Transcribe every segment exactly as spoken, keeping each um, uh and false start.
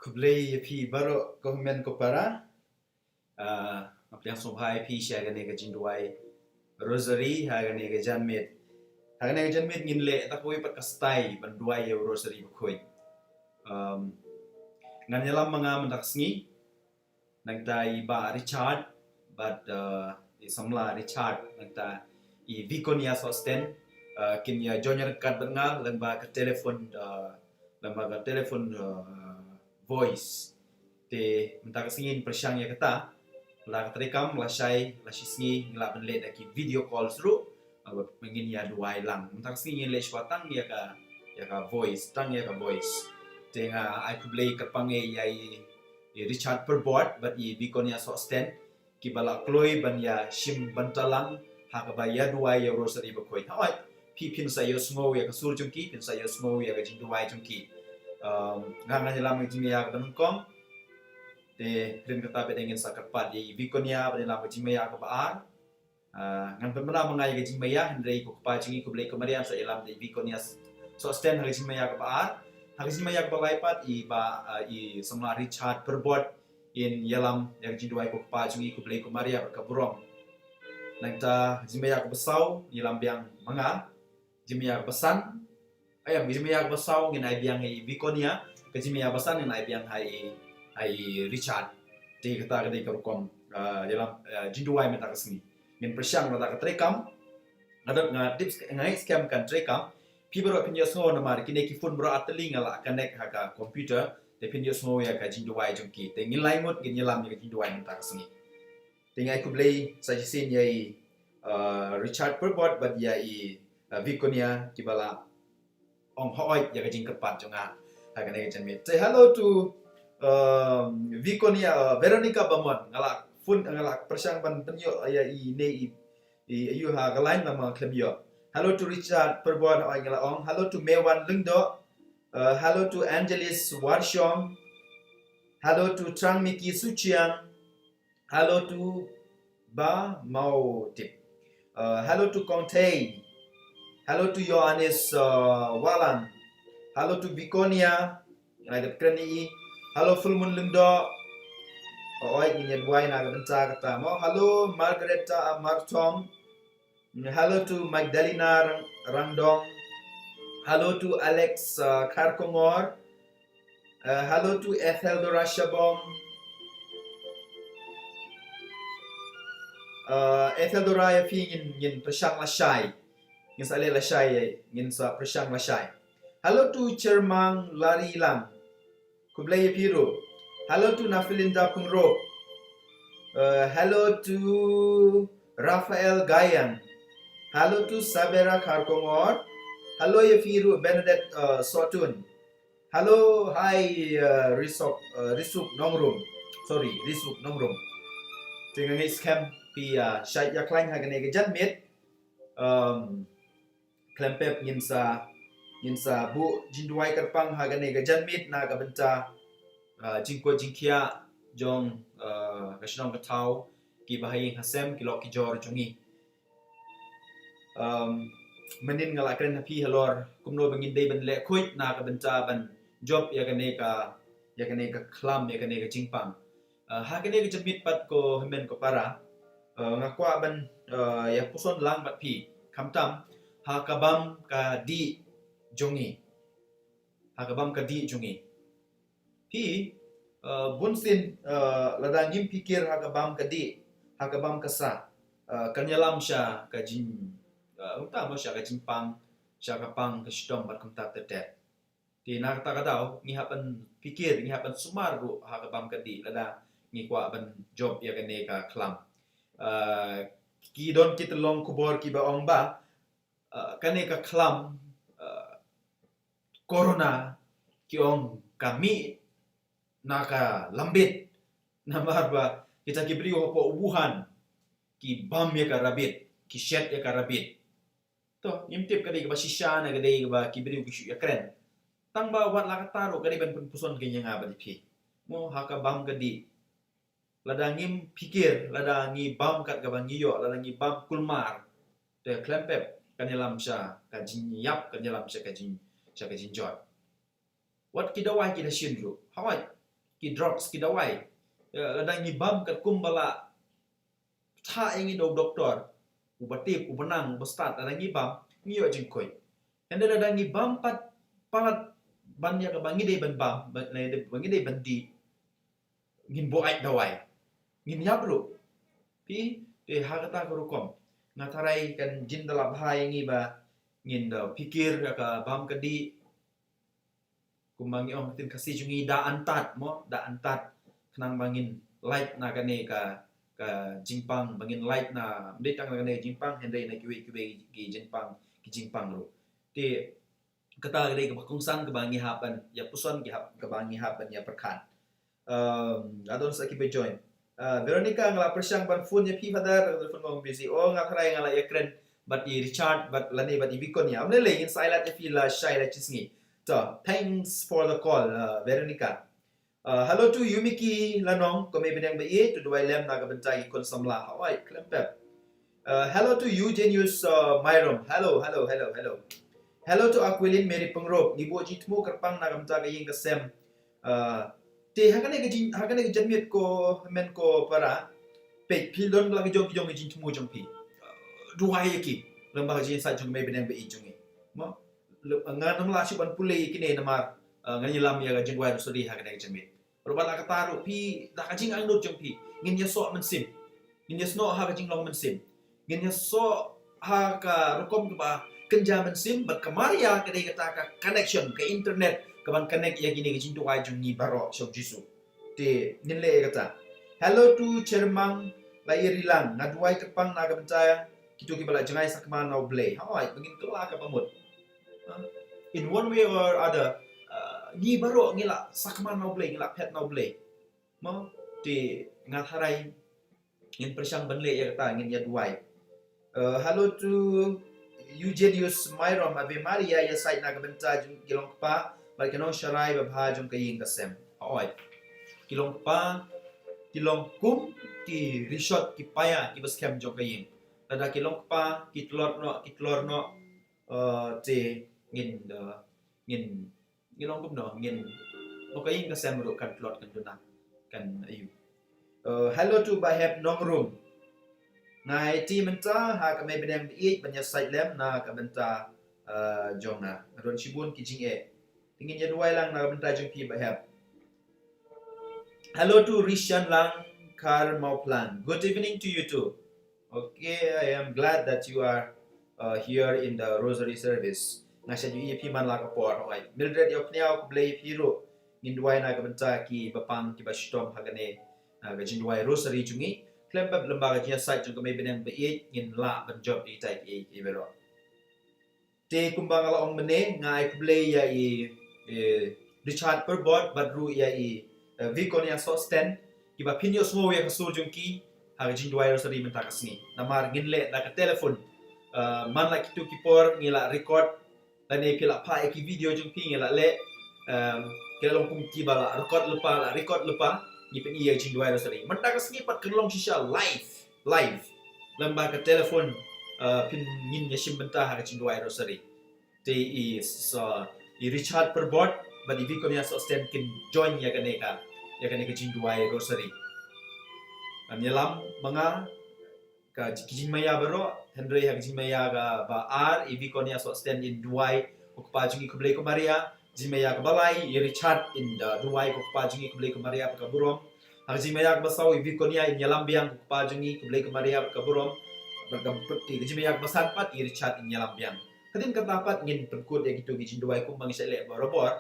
Khublei ïa phi baroh ko hynmen ko para. Ah, nga pdiang sngewbha ïa phi sha kane ka jingduwai rosary ha kane ka janmiet. Ha kane ka janmiet ngin leh da kawei pat ka style ban duwai ïa u rosary bakhuid. Um, ngan ïalam ma nga mynta ka sngi. Nangta i Bah Richard bad, uh, i samla Richard, nangta i Viconia Sosten, uh, kin ïa join ryngkat bad nga lyngba ka telephone, uh, lyngba ka telephone, uh, voice. Te mynta ka sngi ngin pyrshang ïa kata, la ka treikam, la shai, la shi sngi ngi lah ban leh da ki video calls ruh, uh, ba ngin ïa duwai lang. Mynta ka sngi ngin leh shuwa tang ïa ka, ïa ka voice, tang ïa ka voice. Te nga ai khublei kyrpang ïa i, i Richard Pyrbot bad i Viconia Sosten, kiba la kloi ban ïa shim bynta lang ha kaba ïa duwai ïa u rosary bakhuid. Hooid, phi phin sa ïohsngew ïa ka sur jong ki, phin sa ïohsngew ïa ka jingduwai jong ki. Um, nga ngan ïalam ïa ka jingmaïa kaba nyngkong. Te hadien kata pat ngin sa kyrpad ïa i Viconia ban ïalam ïa ka jingmaïa kaba ar. Ah, ngan pynbna ma nga ïa ka jingmaïa, hynrei ko kpa jong ngi, khublei ko Maria, sa ïalam da i Viconia Sosten ha ka jingmaïa kaba ar. Ha ka jingmaïa kaba lai pat i Bah, ah, i samla Richard Pyrbot, in ïalam ïa ka jingduwai ko kpa jong ngi, khublei ko Maria bad ka burom. Nangta jingmaïa kaba saw, ïalam biang ma nga. Jingmaïa kaba san, ai, jingmaïa kaba saw ngin ai biang ha i Viconia, ka jingmaïa kaba san ngin ai biang ha i, ha i Richard. Te kata ka dei ka rukom, ah, ïalam, ah, jingduwai mynta ka sngi. Ngin pyrshang lada ka treikam, nga dap nga tip, nga ngeit skhem kan treikam. Phi baroh phin ïohsngew namar kine ki phone baroh artylli nga la connect ha ka computer, te phin ïohsngew ïa ka jingduwai jong ki. Te ngin lai ngut ngin ïalam ïa ka jingduwai mynta ka sngi. Te nga ai khublei sa shisien ïa i, uh, Richard Pyrbot bad ïa i, uh, Viconia kiba la ong hooid ïa ka jingkyrpad jong nga ha kane ka janmiet. Say hello to, um, Viconia, uh, Veronica Bamon, nga la phone, nga la pyrshang ban pynïoh ïa i ne i, i, ïa u ha ka line namar khlem ïoh. Hello to Richard Pyrbot, hooid nga la ong. Hello to Mewan Lyngdoh. Uh, hello to Angelis Warshong. Hello to Trang Miki Suchiang. Hello to Ba Mautip. Uh, hello to Kong Thei. Hello to Ïoannis, uh, Walan. Hello to Viconia. Ngai dep kren i. Hello Full Moon Lyngdoh. Oi, ngin ïa duwai na ka bynta kata mo. Hello Margareta Amartong. Hello to Magdalena Rang-, Rangdong. Hello to Alex, uh, Kharkongor. Uh, hello to Etheldora Shabong. Uh, Etheldora, ïa phi ngin, ngin pyrshang lashai. Ngin sa leh lashai, ngin sa pyrshang lashai. Hello to Chermang Larilang. Khublei ïa phi ruh. Hello to Nafilinda Pyngrope. Uh, hello to Raphael Gayang. Hello to Sabera Kharkongor. Hello ïa phi ruh Bernadette, uh, Sotun. Hello, hi, uh, Risok, uh, Risuk Nongrum. Sorry, Risuk Nongrum. Te nga ngeit skhem phi, uh, shait ïa khlaiñ ha kane ka janmiet. Um, khlem pep ngin sa, ngin sa buh jingduwai kyrpang ha kane ka janmiet na ka bynta, uh, jingkoit jingkhiah jong, uh, ka shnong ka thaw, ki bahaïing hasem, ki lok ki jor jong ngi. Um, mynnin nga la kren ha phi halor kumno ba ngin dei ban leh khuid na ka bynta ban jop ïa kane ka, ïa kane ka khlam, ïa kane ka jingpang. Uh, ha kane ka janmiet pat ko hynmen ko para, uh, nga kwah ban, uh, ïa puson lang bad phi, khamtam ha ka bam ka dih jong ngi. Ha ka bam ka dih jong ngi. Phi, uh, bunsien, uh, lada ngim phikir ha ka bam ka dih, ha ka bam ka sah, uh, kan ïalam sha ka jing, uh, kumta mo, sha ka jingpang, sha ka pang ka shitom bad kumta ter ter. Te na kata ka daw ngi hap ban phikir, ngi hap ban sumar ruh ha ka bam ka dih lada ngi kwah ban jop ïa kane ka khlam. Uh, ki don ki tyllong khubor kiba ong ba, uh, kane ka khlam, uh, corona, ki ong ka mih na ka lambit. Namar ba kita ki briew hapoh Wuhan ki bam ïa ka rabbit, ki shet ïa ka rabbit. To, ngim tip ka dei kaba shisha ne ka dei kaba ki briew ki shu ïa kren. Tang ba wat la kata ruh ka dei ban pynpuson kane ïa nga bad ïa phi. Mo, ha ka bam ka dih. Lada ngim phikir, lada ngi bam kat kaba ngi ïoh, lada ngi bam kulmar, te khlem pep kan ïalam sha ka jingïap, kan ïalam sha ka jing, sha ka jingjot. Wat ki dawai ki da shin ruh. Hooid. ki drugs, ki dawai. Lada ngi bam katkum ba la tha ïa ngi da u doktor, uba tip, uba nang, uba stad, lada ngi bam, ngi ïoh jingkhuid. Hynrei lada ngi bam pat palat ban ïa kaba ngi dei ban bam, ba ngi dei ban dih, ngin buaid dawai, ngin ïap ruh. Phi, te ha kata ka rukom, nga tharai kan jin da la bha ïa ngi ba ngin da phikir ïa ka bam ka dih. Kumba ngi ong ktien Khasi jong ngi, da antad mo, da antad. Khnang ba ngin lait na kane ka, ka jingpang, ba ngin lait na, ym dei tang na kane ka jingpang, hynrei na kiwei kiwei ki jingpang, ki jingpang ruh. Te kata ka dei kaba kongsan kaba ngi hap ban ïa puson, ki hap, kaba ngi hap ban ïa pyrkhat. Um, adon sa kiba join. Uh, Veronica, nga la pyrshang ban phone ïa phi, Father, ka telephone nga ong busy. Oh, nga tharai nga la ïakren bad i Richard, bad lane bad i Bikonia. Ym lei lei, ngin sa ai lad ïa phi la shai la shisngi. So, thanks for the call, uh, Veronica. Uh, hello to Yumiki Lanong, ko mei bneng ba ïeit, to duwai lem na ka bynta ki khun samla. Hawai, khlem pep. Uh, hello to Eugenius, uh, Myrom. Hello, hello, hello, hello. Hello to Aquilin Mary Pyngrope. Ngi buh jingthmu kyrpang na ka bynta ka ïing ka sem. Uh, te ha kane ka jing, ha kane ka janmiet ko hynmen ko para. Peit, phi don la ki jong ki jong ki jingthmu jong phi. Uh, duwai ïa ki. Lem bad ka jingïasaid jong ka mei bneng ba ïeit jong ngi. Mo? Lem, nga ngam lah shuh ban pule ïa kine namar, uh, ngan ïalam ïa ka jingduwai rosary ha kane ka janmiet. Ruh bad la kata ruh phi, da ka jingangnud jong phi, ngin ïasoh mynsiem. Ngin ïasnoh ha ka jinglong mynsiem. Ngin ïasoh ha ka rukom kaba kynja mynsiem bad ka Maria ka dei kata ka connection, ka internet kaban connect ïa kine ki jingduwai jong ngi baroh sha u Jisu. Te ngin leh ïa kata. Hello to Chermang Lairilang, nga duwai kyrpang na ka bynta kito kiba la jngai sakma na u Blei. Hawai, ba ngin kylla kaba mut. Ha? In one way or other, uh, ngi baroh ngi la sakma na u Blei, ngi la phet na u Blei. Mo, te nga tharai ngin pyrshang ban leh ïa kata, ngin ïa duwai. Uh, hello to Eugenius Myrom, Ave Maria, ïasaid na ka bynta jong ki long kpa bad ki nongsharai babha jong ka ïing ka sem. Hooid. Ki long kpa, ki long kum ki rishot, ki paia, kiba skhem jong ka ïing. Lada ki long kpa, ki tlot noh, ki tlot noh, uh, te ngin, uh, ngin, ngin long kumno, ngin, mo, ka ïing ka sem ruh kan tlot, kan duna, kan aiu. Uh, hello to Bah Hep Nongrum. Nga aiti mynta ha ka mei bneng ba ïeit ban ïasaid lem na ka bynta, uh, jong nga. Nga don shibun ki jingeh. Te ngin ïa duwai lang na ka bynta jong phi Bah Hep. Hello to Rishan Lang Kar Mauplang. Good evening to you too. Okay, I am glad that you are, uh, here in the rosary service. Nga shah ju ïa phi man la ka por, hooid. Mildred Ïawphniaw, khublei ïa phi ruh. Ngin duwai na ka bynta kiba pang kiba shitom ha kane, uh, ka jingduwai rosary jong ngi. Khlem pep lem bad ka jingïasaid jong ka mei bneng ba ïeit ngin lah ban jop ïa kita kiei kiei baroh. Te kumba nga la ong mynne, nga ai khublei ïa i, eh, Richard Pyrbot bad ruh ïa i, eh, Viconia Sosten, kiba phin ïohsngew ïa ka sur jong ki ha ka jingduwai rosary mynta ka sngi. Namar ngin leh da ka telephone. Eh, man la kito ki por ngi la record, lane phi la phah ïa ki video jong phi ngi la leh, em, ki la long kum kiba la record lypa, la record lypa, ngi pyni ïa ka jingduwai rosary. Mynta ka sngi pat kan long shisha live, live. Lem bad ka telephone, eh, phin, ngin ïa shim bynta ha ka jingduwai rosary. Te i, so, i Richard Pyrbot bad i Viconia Sosten kin join ïa kane ka, ïa kane ka jingduwai rosary. Ngan ïalam ma nga ka ji-, ki jingmaïa baroh, hynrei ha ka jingmaïa kaba ar, i Viconia Sosten in duwai ko kpa jong ngi, khublei ko Maria. Jingmaïa kaba lai, i Richard in da duwai ko kpa jong ngi, khublei ko Maria bad ka burom. Ha ka jingmaïa kaba saw, i Viconia in ïalam biang ko kpa jong ngi, khublei ko Maria bad ka burom. Bad ka, ka jingmaïa kaba san pat, i Richard in ïalam biang. Hadien kata pat ngin pynkut ïa kito ki jingduwai kumba ngi shah leh barabor.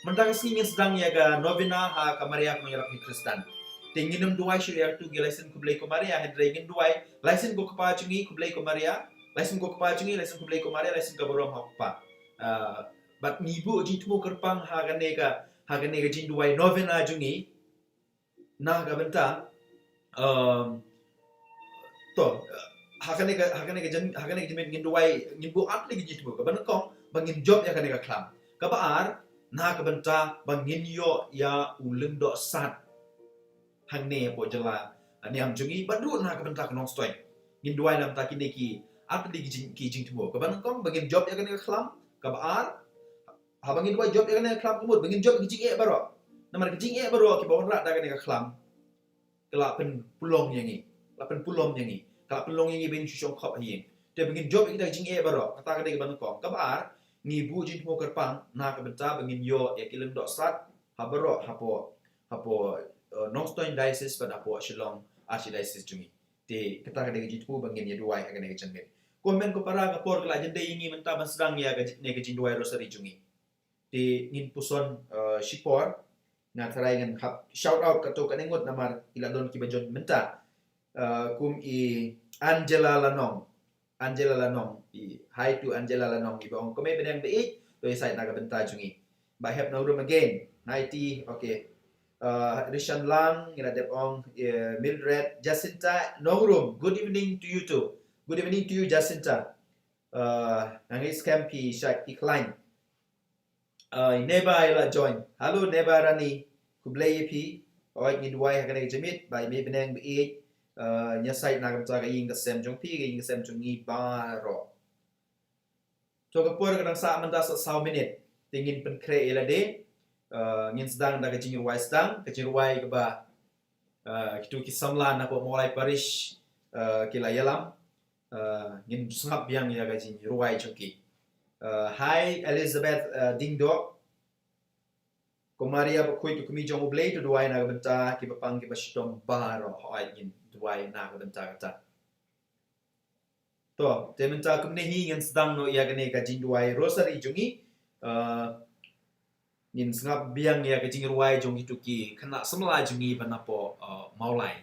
Mynta ka sngi ngin sdang ïa ka novena ha ka Maria ka nongïarap ki Khristan. Te ngin ym duwai shuh ïa kito ki laisin khublei ko Maria, hynrei ngin duwai laisin ko kpa jong ngi, khublei ko Maria, laisin ko kpa jong ngi, laisin khublei ko Maria, laisin ka burom ha u Kpa. Ah, bad ngi buh jingthmu kyrpang ha kane ka, ha kane ka jingduwai novena jong ngi. Na ka bynta, um, to, ha kane ka, ha kane ka jan, ha kane ka janmiet ngin duwai, ngin buh ar tylli ki jingthmu, kaba nyngkong ba ngin jop ïa kane ka khlam. Kaba ar, na ka bynta ba ngin ïoh ïa u lyngdoh sad hangne hapoh jylla, ah, niam jong ngi, bad ruh na ka bynta ka Nongstoiñ. Ngin duwai na ka bynta kine ki ar tylli ki jing, ki jingthmu. Kaba nyngkong ba ngin jop ïa kane ka khlam, kaba ar, haba ngin duwai jop ïa kane ka khlam ka mut, ba ngin jop ïa ki jingeh baroh. Namar ka jingeh baroh kiba wanrah da kane ka khlam, ka la pynpulong ïa ngi, la pynpulong ïa ngi, ka la pynlong ïa ngi ban shu shong khop ha ïing. Te ba ngin jop ïa kita ka jingeh baroh, kata ka dei kaba nyngkong. Kaba ar, ngi buh jingthmu kyrpang na ka bynta ba ngin ïoh ïa ki lyngdoh sat ha baroh hapoh, hapoh, eh, Nongstoiñ Diocese bad hapoh Shillong Archdiocese jong ngi. Te kata ka dei ka jingthmu ba ngin ïa duwai ha kane ka janmiet. Ko hynmen ko para, ka por ka la jan dei ïa ngi mynta ban sdang ïa kane ka jingduwai Rosary jong ngi. Te ngin puson, eh, shipor. Nga tharai ngan hap shout out katto katne ngut namar ki la don kiba jon mynta. Eh, kum i Angela Lanong. Angela Lanong. I, hi to Angela Lanong. Iba ong, "Ko Mei Bneng ba ïeit, to ïasaid na ka bynta jong ngi." Bah Hep Nongrum again. Hi Ti. Okay. Eh, Rishan Lang, ngi la dep ong, eh, Mildred, Jacinta Nongrum. Good evening to you too. Good evening to you, Jacinta. Eh, nga ngeit skhem phi shait phi khlaiñ. Eh, Neba i la join. Hello Neba Rani. Khublei ïa phi. Hooid, ngin duwai ha kane ka janmiet ba i Mei Bneng ba ïeit, eh, un ïasaid na ka bynta ka ïing ka sem jong phi, ka ïing ka sem jong ngi baroh. To ka por ka dang sah mynta sa saw minit. Te ngin pynkhreh ïa lade. Eh, ngin sdang da ka jingrwai sdang, ka jingrwai kaba, eh, kito ki samla na pdeng Mawlai Parish, eh, ki la ïalam. Eh, ngin sngap biang ïa ka jingrwai jong ki. Eh, hi Elizabeth, eh, Dingdok. Ko Maria Bakhuid, ko Kmie jong U Blei, to duwai na ka bynta kiba pang kiba shitom baroh. Hooid, ngin duwai na ka bynta kata. To, te mynta kumne hi ngin sdang noh ïa kane ka jingduwai Rosary jong ngi. Eh, ngin sngap biang ïa ka jingrwai jong kito ki khynnah samla jong ngi ba na pdeng, eh, Mawlai.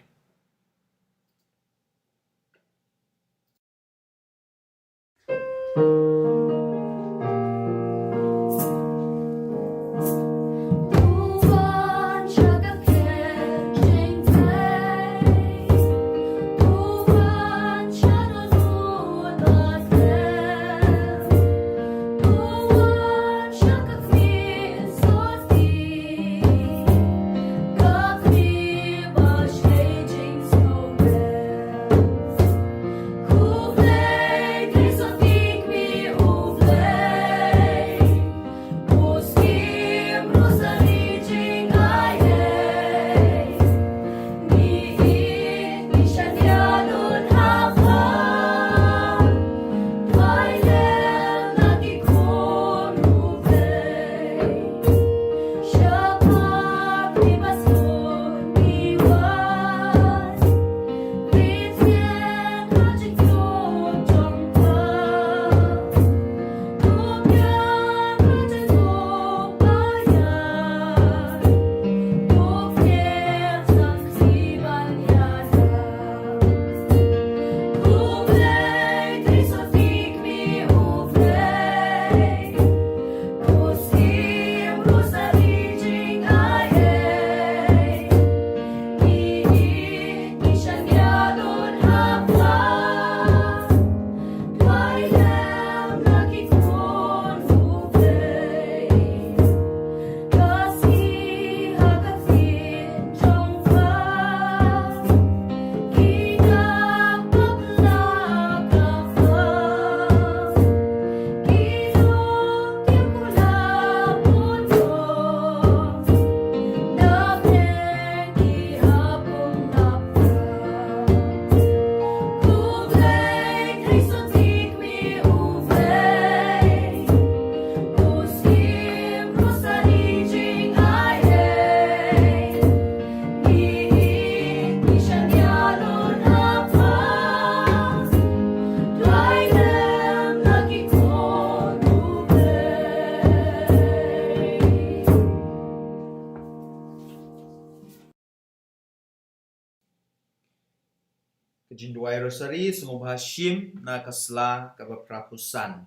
Ka jingduwai Rosary, sngewbha shim na ka sla kaba phra phew san.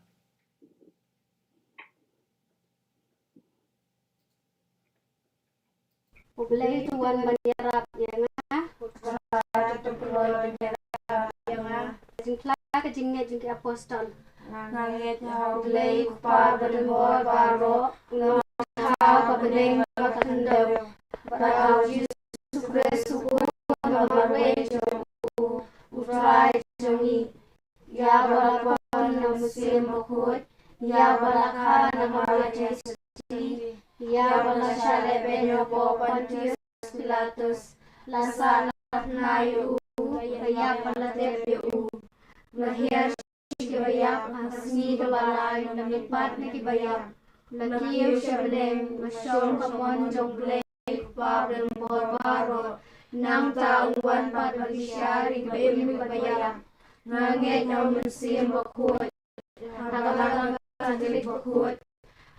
U Blei u wan ban ïarap ïa nga. U Trai u wan ban ïarap ïa nga. Jingkhlaiñ ka jingngeit jong ki apostol. Nga ngeit ha U Blei u Kpa badonbor baroh, u Nongthaw ba bneng bad khyndew, bad ha U Jisu Khrist u Khun ba marwei jong u, U Trai jong ngi. Ïa ba la pon na u Mynsiem Bakhuid, ïa ba la kha na Maria Theisotti, Ïa ba la shah lehbeiñ hapoh Pontius Pilatus, la sah na tnga ïa u, la ïap bad la tep ïa u, la hiar sha kiba ïap, ha ka sngi kaba lai la mihpat na kiba ïap, la kiew sha bneng, la shong ha ka mon jong U Blei U Kpa badonbor baroh. Nangta un wan pat ban bishar ïa kiba im bad kiba ïap. Nga ngeit ha U Mynsiem Bakhuid, ha ka Balang Katholik bakhuid,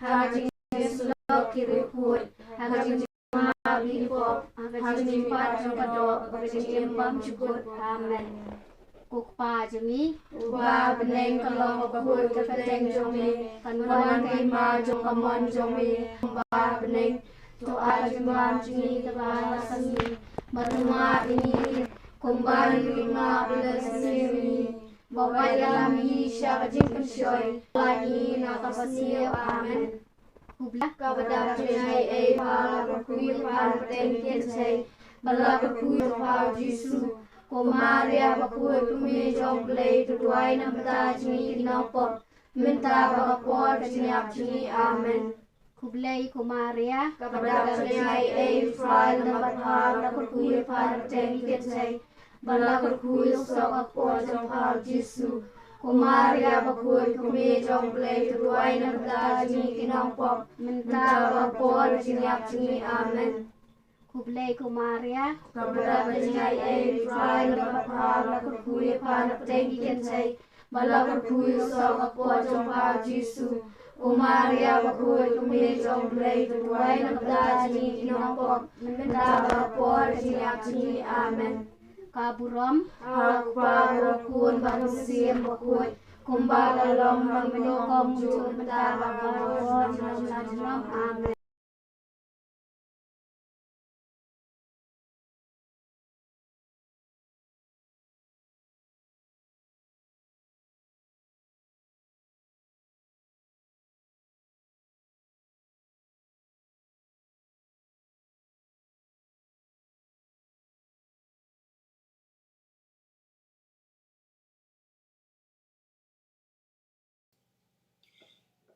ha ka jingïasyllok ki riewkhuid, ha ka jingmap ïa ki pop, ha ka jingmihpat jong ka doh, ha ka jingim bymjukut. Amen. Ko Kpa jong ngi uba ha bneng, ka long bakhuid ka kyrteng jong me, kan wan ka hima jong ka mon jong me kumba ha bneng. To ai ïa ngi mynta ka bun jong ngi kaba ha ka sngi, bad to map ïa ngi kumba ngi ruh ngi map ïa kiba sniew ïa ngi, bad wat ïalam ïa ngi sha ka jingpynshoi, lait ïa ngi na kaba sniew. Amen. Khublei. Kaba dap ka jingaiei, ba la kyrkhu ïa pha na pdeng ki kynthei, ba la kyrkhu ïa u jong pha u Jisu. Ko Maria bakhuid, ko Kmie jong U Blei, to duwai na ka bynta jong ngi ki nongpop, mynta bad ha ka por ka jingïap jong ngi. Amen. Khublei ko Maria. Kaba dap ka jingaiei, U Trai u don bad pha, ba la kyrkhu ïa pha na pdeng ki kynthei, ba la kyrkhu ïa u soh ka kpoh jong pha u Jisu. Ko Maria bakhuid, ko Kmie jong U Blei, to duwai na ka bynta jong ngi ki nongpop, mynta bad ha ka por ka jingïap jong ngi. Amen. Khublei ko Maria. Kaba dap ka jingaiei, U Trai u don bad pha, ba la kyrkhu ïa pha na pdeng ki kynthei, ba la kyrkhu ïa u soh ka kpoh jong pha u Jisu. Ko Maria bakhuid, ko Kmie jong U Blei, to duwai na ka bynta jong ngi ki nongpop, mynta bad ha ka por ka jingïap jong ngi. Amen. Ka burom ha U Kpa, ha U Khun bad ha U Mynsiem Bakhuid, kumba ka la long mynnyngkong, mynta bad baroh junom junom. Amen.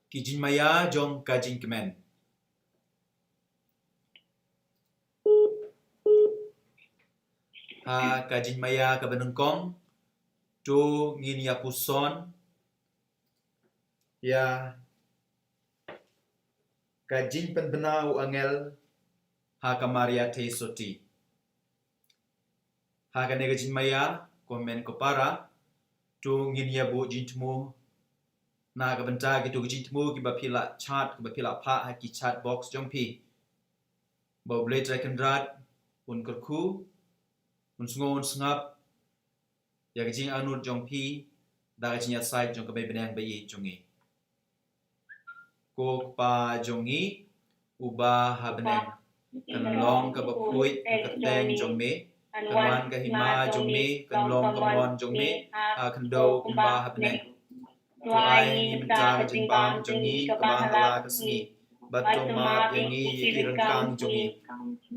Ki jingmaïa jong ka jingkmen. Ha ka jingmaïa kaba nyngkong, to ngin ïa puson ïa ka jingpynbna u angel ha ka Maria Theisotti. Ha kane ka jingmaïa, ko hynmen ko para, to ngin ïa buh jingthmu na ka bynta kito ki jingthmu kiba phi la chat, kiba phi la phah ha ki chat box jong phi. Ba U Blei Trai Kynrad un kyrkhu, un sngew un sngap ïa ka jingangnud jong phi da ka jingïasaid jong ka Baibneng ba ïeit jong ngi. Ko Kpa jong ngi uba ha bneng, kan long kaba khuid ka kyrteng jong me, kan wan ka hima jong me, kan long ka mon jong me ha khyndew kumba ha bneng. To ai ngi mynta ka jingbam jong ngi kaba ha la ka sngi, bad to map ïa ngi ïa ki ryngkang jong ngi,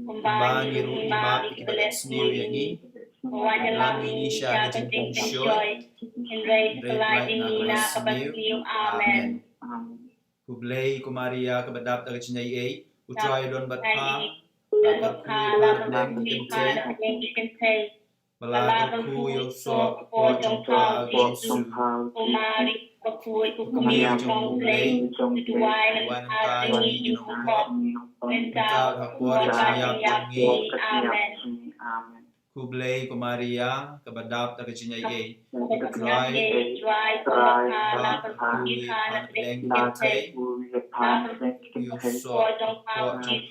kumba ngi ruh ngi map ïa kiba leh sniew ïa ngi. Wat ïalam ïa ngi sha ka jingpynshoi, hynrei to lait ïa ngi na kaba sniew. Amen. Khublei ko Maria, kaba dap da ka jingaiei, U Trai u don bad pha, la kyrkhu ïa pha na pdeng ki kynthei, ba la kyrkhu ïa u soh ka kpoh jong pha u Jisu. Ko Maria bakhuid, ko Kmie jong U Blei, to duwai na ka bynta jong ngi ki nongpop, mynta bad ha ka por ka jingïap jong ngi. Amen. Khublei ko Maria, kaba dap da ka jingaiei, U Trai u don bad pha, la kyrkhu ïa pha na pdeng ki kynthei, la kyrkhu ïa u soh ka kpoh jong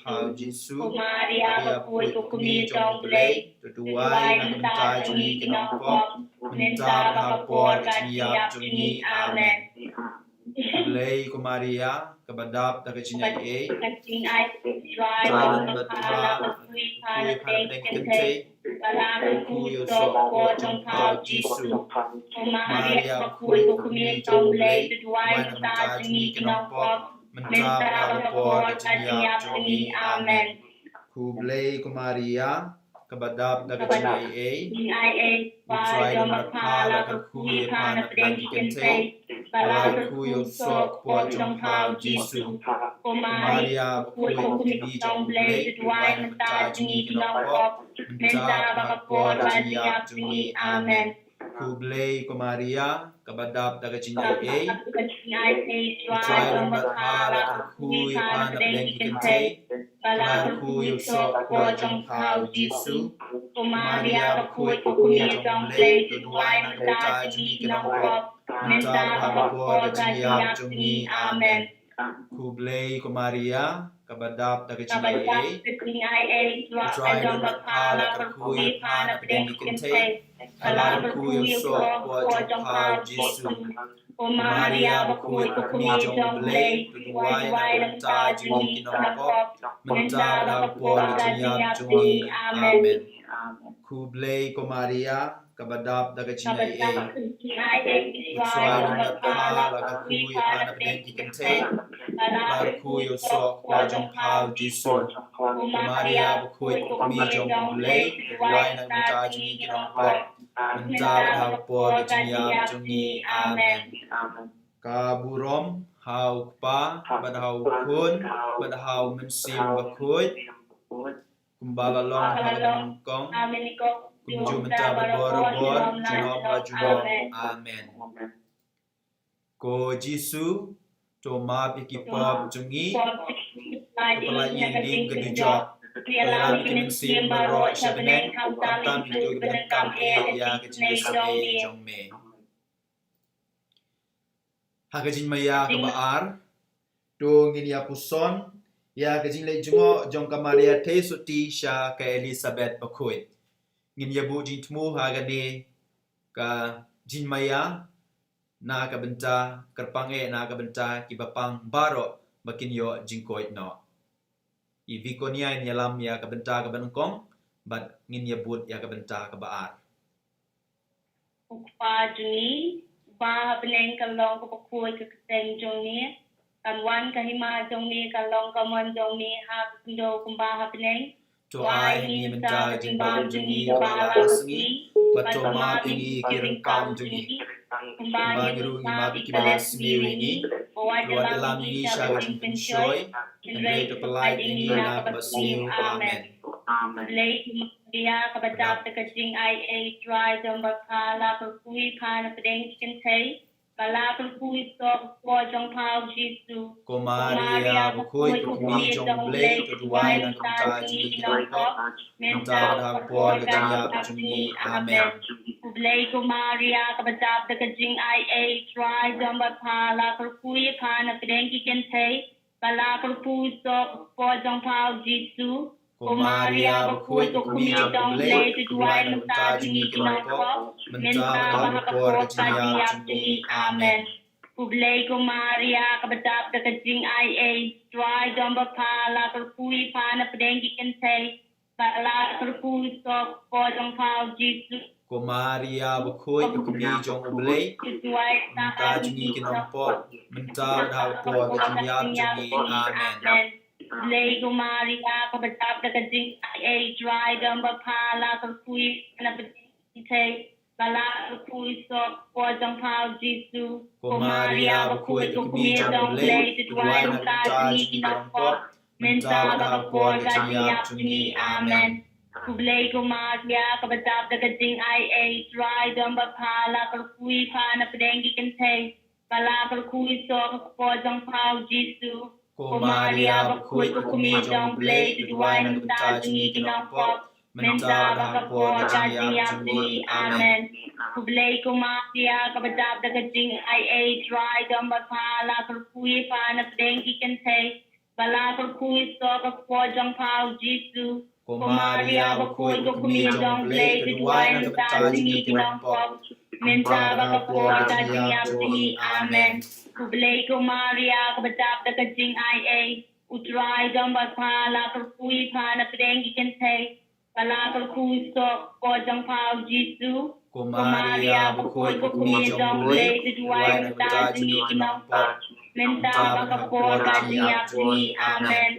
pha u Jisu. Ko Maria bakhuid, ko Kmie jong U Blei, to duwai na ka bynta jong ngi ki nongpop, mynta bad ha ka por ka jingïap jong ngi. Amen. Khublei ko Maria, kaba dap da ka jingaiei, U Trai u don bad pha, la kyrkhu ïa pha na pdeng ki kynthei, la kyrkhu ïa u soh ka kpoh jong pha u Jisu. Ko Maria bakhuid, ko Kmie jong U Blei, to duwai na ka bynta jong ngi ki nongpop, mynta bad ha ka por ka jingïap jong ngi. Amen. Khublei ko Maria, kaba dap da ka jingaiei, U Trai u don bad pha, la kyrkhu ïa pha na pdeng ki kynthei, Ba la kyrkhu ïa u soh kpoh jong pha u Jisu. Ko Maria bakhuid, ko kmie jong u Blei, to duwai na ka bynta jong ngi ki nongpop, mynta bad ha ka por ka jingïap jong ngi. Amen. Khublei ko Maria, kaba dap da ka jingaiei. U Trai u don bad pha, la kyrkhu ïa pha na pdeng ki kynthei, ba la kyrkhu ïa u soh kpoh jong pha u Jisu. Ko Maria bakhuid, ko kmie jong u Blei, to duwai na ka bynta jong ngi ki nongpop, mynta bad ha ka por ka jingïap jong ngi. Amen. Khublei ko Maria, kaba dap da ka jingaiei. U Trai u don bad pha, la kyrkhu ïa pha na pdeng ki kynthei, ba la kyrkhu ïa u soh kpoh jong pha u Jisu. Ko Maria bakhuid, ko kmie jong u Blei, to duwai na ka bynta jong ngi ki nongpop, mynta bad ha ka por ka jingïap jong ngi. Amen. Khublei ko Maria, kaba dap da ka jingaiei. U Trai u don bad pha, la kyrkhu ïa pha na pdeng ki kynthei, ba la kyrkhu ïa u soh kpoh jong pha u Jisu. Ko Maria bakhuid, ko kmie jong u Blei, to duwai na ka bynta jong ngi ki nongpop, mynta bad ha ka por ka jingïap jong ngi. Amen. Ka burom ha u Kpa bad ha u Khun bad ha u Mynsiem Bakhuid, kumba la long ha la nyngkong, kumjuh mynta bad barabor, junom la junom. Amen. Ko Jisu, to map ïa ki pop jong ngi, to pyllait ïa ngi na ka dujok, to ïalam ïa ki mynsiem baroh sha bneng, khamtam ïa kito kiba donkam eh ïa ka jingsngewsih jong me. Ha ka jingmaïa kaba ar, to ngin ïa puson ïa ka jingleit jngoh jong ka Maria Theisotti sha ka Elizabeth Bakhuid. Ngin ïa buh jingthmu ha kane ka jingmaïa na ka bynta, kyrpang eh na ka bynta kiba pang baroh ba kin ïoh jingkoit noh. I Viconia in ïalam ïa ka bynta kaba nyngkong, bad ngin ïa bud ïa ka bynta kaba ar. Ko Kpa jong ngi, uba ha bneng, kan long kaba khuid ka kyrteng jong me, kan wan ka hima jong me, kan long ka mon jong me ha ka khyndew kumba ha bneng. To ai ha ngi mynta ka jingbam jong ngi kaba ha la ka sngi, bad to map ïa ngi ki ryngkang jong ngi, kumba ngi ruh ngi map ïa kiba la sniew ïa ngi. To wat ïalam ïa ngi sha ka jingpynshoi, hynrei to pyllait ïa ngi na kaba sniew. Amen. Khublei ko Maria, kaba dap da ka jingaiei, U Trai u don bad pha, la kyrkhu ïa pha na pdeng ki kynthei, ba la kyrkhu ïa u soh kpoh jong pha u Jisu. Ko Maria bakhuid, ko kmie jong u Blei, to duwai na ka bynta jong ngi ki nongpop, mynta bad ha ka por ka jingïap jong ngi. Amen. Khublei ko Maria, kaba dap da ka jingaiei, U Trai u don bad pha, la kyrkhu ïa pha na pdeng ki kynthei, ba la kyrkhu ïa u soh kpoh jong pha u Jisu. Ko Maria bakhuid, ko kmie jong u Blei, to duwai na ka bynta jong ngi ki nongpop, mynta bad ha ka por ka jingïap jong ngi. Amen. Khublei ko Maria, kaba dap da ka jingaiei, U Trai u don bad pha, la kyrkhu ïa pha na pdeng ki kynthei, ba la kyrkhu ïa u soh kpoh jong pha u Jisu. Ko Maria bakhuid, ko kmie jong u Blei, to duwai na ka bynta jong ngi ki nongpop, mynta bad ha ka por ka jingïap jong ngi. Amen. Khublei ko Maria, kaba dap da ka jingaiei, U Trai u don bad pha, la kyrkhu ïa pha na pdeng ki kynthei, ba la kyrkhu ïa u soh kpoh jong pha u Jisu. Ko Maria bakhuid, ko kmie jong u Blei, to duwai na ka bynta jong ngi ki nongpop, mynta bad ha ka por ka jingïap jong ngi. Amen. Khublei ko Maria, kaba dap da ka jingaiei, U Trai u don bad pha, la kyrkhu ïa pha na pdeng ki kynthei, ba la kyrkhu ïa u soh kpoh jong pha u Jisu. Ko Maria bakhuid, ko kmie jong u Blei, to duwai na ka bynta jong ngi ki nongpop, mynta bad ha ka por ka jingïap jong ngi. Amen. Khublei ko Maria, kaba dap da ka jingaiei, U Trai u don bad pha, la kyrkhu ïa pha na pdeng ki kynthei, ba la kyrkhu ïa u soh kpoh jong pha u Jisu. Ko Maria bakhuid, ko kmie jong u Blei, to duwai na ka bynta jong ngi ki nongpop, mynta bad ha ka por ka jingïap jong ngi. Amen. Khublei ko Maria, kaba dap da ka jingaiei, U Trai u don bad pha, la kyrkhu ïa pha na pdeng ki kynthei, ba la kyrkhu ïa u soh kpoh jong pha u Jisu. Ko Maria bakhuid, ko kmie jong u Blei, to duwai na ka bynta jong ngi ki nongpop, mynta bad ha ka por ka jingïap jong ngi. Amen.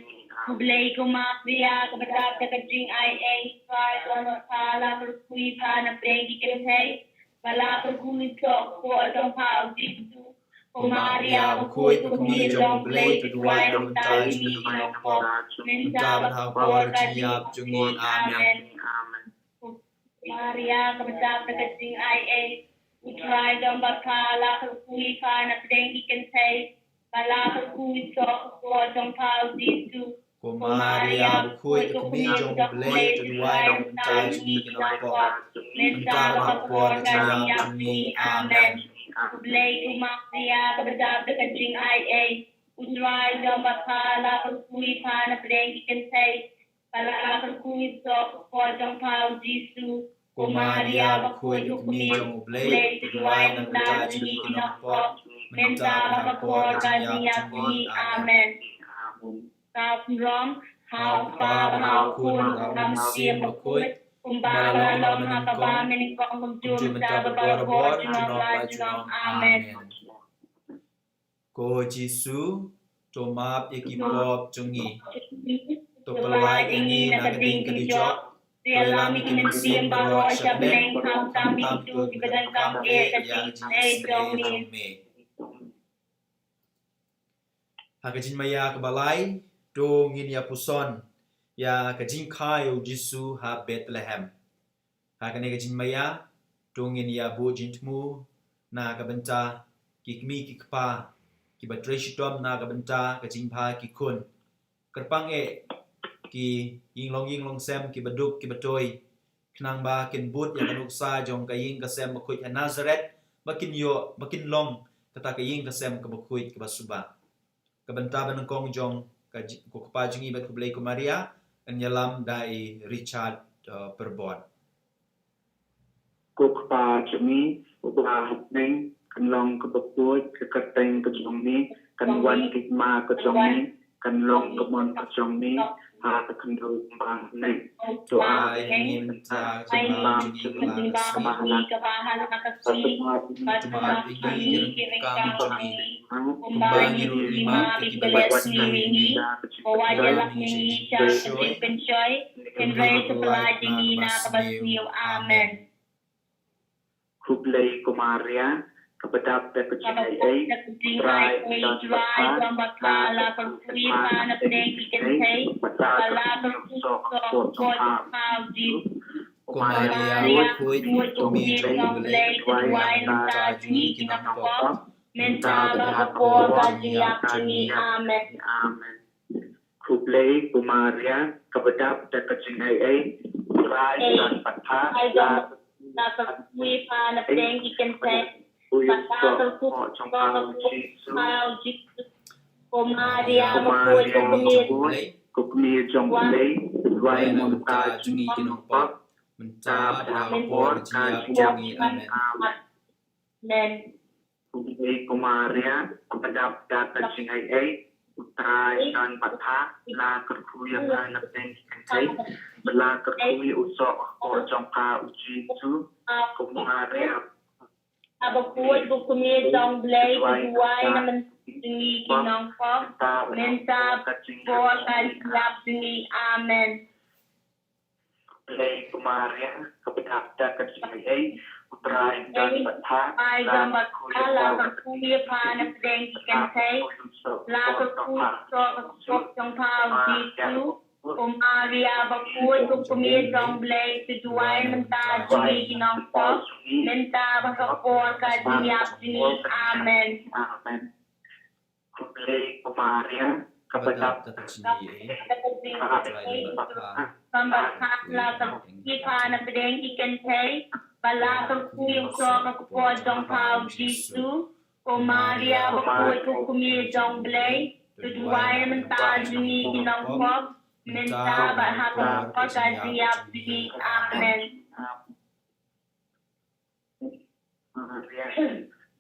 Khublei ko Maria, kaba dap da ka jingaiei, U Trai u don bad pha, la kyrkhu ïa pha na pdeng ki kynthei, ba la kyrkhu ïa u soh kpoh jong pha u Jisu. Ko Maria bakhuid, ko kmie jong U Blei, to duwai na ka bynta jong ngi ki nongpop, mynta bad ha ka por ka jingïap jong ngi. Amen. Maria, kaba dap da ka jingaiei, U Trai u don bad pha, la kyrkhu ïa pha na pdeng ki kynthei, bad la kyrkhu ïa u soh ka kpoh jong pha, U Jisu. Ko Maria bakhuid, ko kmie jong U Blei, to duwai na ka bynta jong ngi ki nongpop, mynta bad ha ka por ka jingïap jong ngi. Amen. Khublei ko Maria, kaba dap da ka jingaiei, U Trai u don bad pha, la kyrkhu ïa pha na pdeng ki kynthei, bad la kyrkhu ïa u soh ka kpoh jong pha, U Jisu. Ko Maria bakhuid, ko kmie jong U Blei, to duwai na ka bynta jong ngi ki nongpop, mynta bad ha ka por ka jingïap jong ngi. Amen. Ka pynrong ha U Kpa bad ha U Khun bad ha U Mynsiem Bakhuid, kumba la long ha kaba mynnyngkong, kumjuh mynta bad barabor, junom la junom. Amen. Ko Jisu, to map ïa ki pop jong ngi, to pyllait ïa ngi na ka ding ka dijok, to ïalam ïa ki mynsiem baroh sha bneng, khamtam ïa kito kiba donkam eh ka jingsnei jong me. Ha ka jingmaïa kaba lai, to ngin ïa puson ïa ka jingkha ïa U Jisu ha Bethlehem. Ha kane ka jingmaïa, to ngin ïa buh jingthmu na ka bynta ki kmie ki kpa kiba trei shitom na ka bynta ka jingbha ki khun. Kyrpang eh ki ïing long ïing long sem kiba duk kiba toi, khnang ba kin bud ïa ka nuksa jong ka ïing ka sem bakhuid ha Nazareth, ba kin ïoh, ba kin long kata ka ïing ka sem kaba khuid kaba suba. Ka bynta ba nyngkong jong ka ji-, ko Kpa jong ngi bad khublei ko Maria, yn ïalam da i Richard, uh, Pyrbor. Ko Kpa jong ngi uba ha bneng, kan long kaba khuid ka kyrteng ka jong me, kan wan ka hima ka jong me, kan long ka mon ka jong me ha ka khyndew kumba ha bneng. To ai ha ngi mynta ka jingbam jong ngi ba ha la ka sngi, bad sumar ïa ngi ki ryngkang jong ngi, kumba ngi ruh ngi map ïa kiba leh sngi ïa ngi, wat ïalam ïa ngi sha ka jingpynshoi, hynrei to pyllait ïa ngi na kaba sniew. Amen. Khublei ko Maria, kaba dap da ka jingaiei, U Trai u don bad pha, la kyrkhu ïa pha na pdeng ki kynthei, bad la kyrkhu ïa u soh ka kpoh jong pha, U Jisu. Ko Maria bakhuid, ko kmie jong U Blei, to duwai na ka bynta jong ngi ki nongpop, mynta bad ha ka por ka jingïap jong ngi. Amen. Khublei ko Maria, kaba dap da ka jingaiei, U Trai u don bad pha, la kyrkhu ïa pha na pdeng ki kynthei, bad la kyrkhu ïa u soh ka kpoh jong pha, U Jisu. Ko Maria bakhuid, ko kmie jong U Blei, to duwai na ka bynta jong ngi ki nongpop, mynta bad ha ka por ka jingïap jong ngi. Amen. Amen. Khublei ko Maria, kaba dap da ka jingaiei, U Trai u don bad pha, la kyrkhu ïa pha na pdeng ki kynthei, bad la kyrkhu ïa u soh ka kpoh jong pha, U Jisu. Ko Maria bakhuid, ko kmie jong U Blei, to duwai na ka bynta jong ngi ki nongpop, mynta bad ha ka por ka jingïap jong ngi. Amen. Khublei ko Maria, kaba dap da ka jingaiei, U Trai u don bad pha, la kyrkhu ïa pha na pdeng ki kynthei, la kyrkhu ïa u soh ka kpoh jong pha, U Jisu. Ko Maria bakhuid, ko kmie jong U Blei, to duwai na ka bynta jong ngi ki nongpop, mynta bad ha ka por ka jingïap jong ngi. Amen. Amen. Khublei ko Maria, kaba dap da ka jingaiei, U Trai u don bad pha, la kyrkhu ïa pha na pdeng ki kynthei, bad la kyrkhu ïa u soh ka kpoh jong pha, U Jisu. Ko Maria bakhuid, ko kmie jong U Blei, to duwai na ka bynta jong ngi ki nongpop, mynta bad ha ka por ka jingïap jong ngi. Amen. Kaba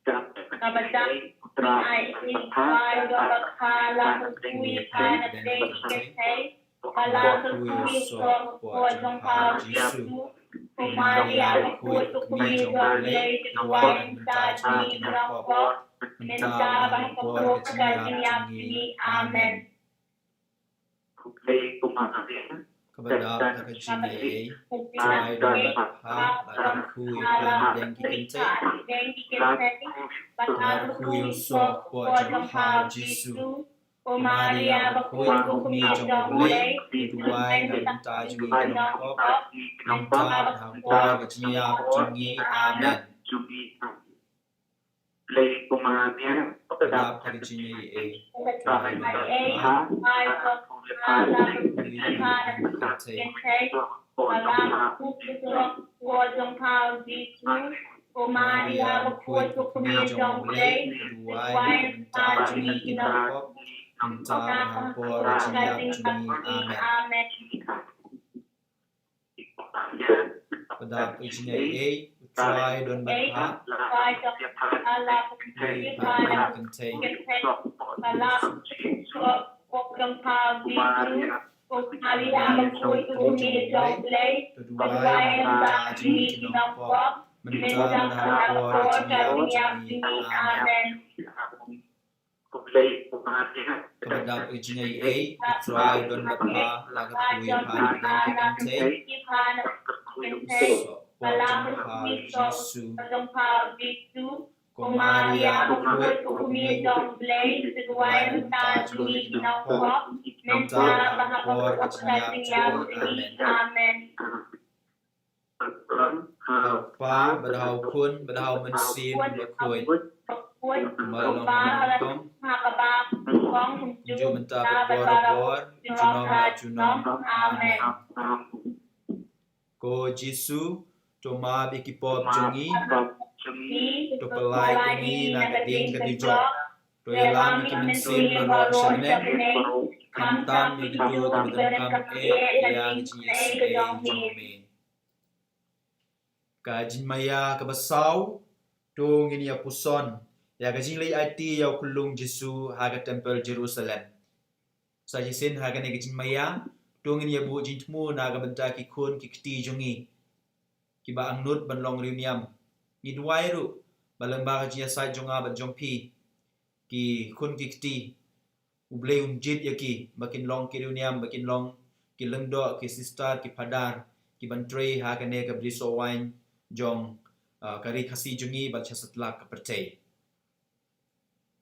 dap da ka jingaiei, U Trai u don bad pha, la kyrkhu ïa pha na pdeng ki kynthei, bad la kyrkhu ïa u soh ka kpoh jong pha, U Jisu. Ko Maria bakhuid, ko kmie jong U Blei, to duwai na ka bynta jong ngi ki nongpop, mynta bad ha ka por ka jingïap jong ngi. Amen. Khublei ko Maria, Kaba dap da ka jingaiei, U Trai don bad pha, la kyrkhu ïa pha na pdeng ki kynthei. La kyrkhu ïa u soh hapoh jong pha u Jisu. Ko Maria bakhuid, ko kmie jong U Blei, to duwai na ka bynta jong ngi ki nongpop, mynta bad ha ka por ka jingïap jong ngi. Amen. Kaba dap da ka jingaiei, U Trai don bad pha, la kyrkhu ïa pha na pdeng ki kynthei. Ko Maria bakhuid, ko kmie jong U Blei, to duwai na ka bynta jong ngi ki nongpop, mynta bad ha ka por ka jingïap jong ngi. Amen. Kaba dap da ka jingaiei, U Trai don bad pha, la kyrkhu ïa pha na pdeng ki kynthei. Ko Maria bakhuid, ko kmie jong U Blei, to duwai na ka bynta jong ngi ki nongpop, mynta bad ha ka por ka jingïap jong ngi. Amen. Kaba dap da ka jingaiei, U Trai don bad pha, la kyrkhu ïa pha na pdeng ki kynthei. Soh hapoh jong pha u Jisu. Ko Maria bakhuid, ko kmie jong U Blei, to duwai na ka bynta jong ngi ki nongpop, mynta bad ha ka por ka jingïap jong ngi. Amen. Ha ka Kpa bad ha ka Khun bad ha u Mynsiem Bakhuid. Kumba long ha ka nyngkong, kumjuh mynta bad barabor, junom la junom. Amen. Ko Jisu, to map ïa ki pop jong ngi, to pyllait ïa ngi na ka ding ka dujok, to ïalam ïa ki mynsiem baroh sha bneng, khamtam ïa kito kiba donkam eh ïa ka jingïasyrdoh jong me. Ka jingmaïa kaba saw. To ngin ïa puson ïa ka jingleit aiti ïa u khyllung Jisu ha ka templ Jerusalem. Sa shisien ha kane ka jingmaïa, to ngin ïa buh jingthmu na ka bynta ki khun ki kti jong ngi kiba angnud ban long riewniam. Ngi duwai ruh ba lyngba ka jingïasaid jong nga bad jong phi, ki khun ki kti, U Blei un jied ïa ki ba kin long ki riewniam, ba kin long ki lyngdoh, ki sister, ki phadar, ki ban trei ha kane ka brisoh waiñ jong, ah, ka ri Khasi jong ngi bad sha satlak ka pyrthei.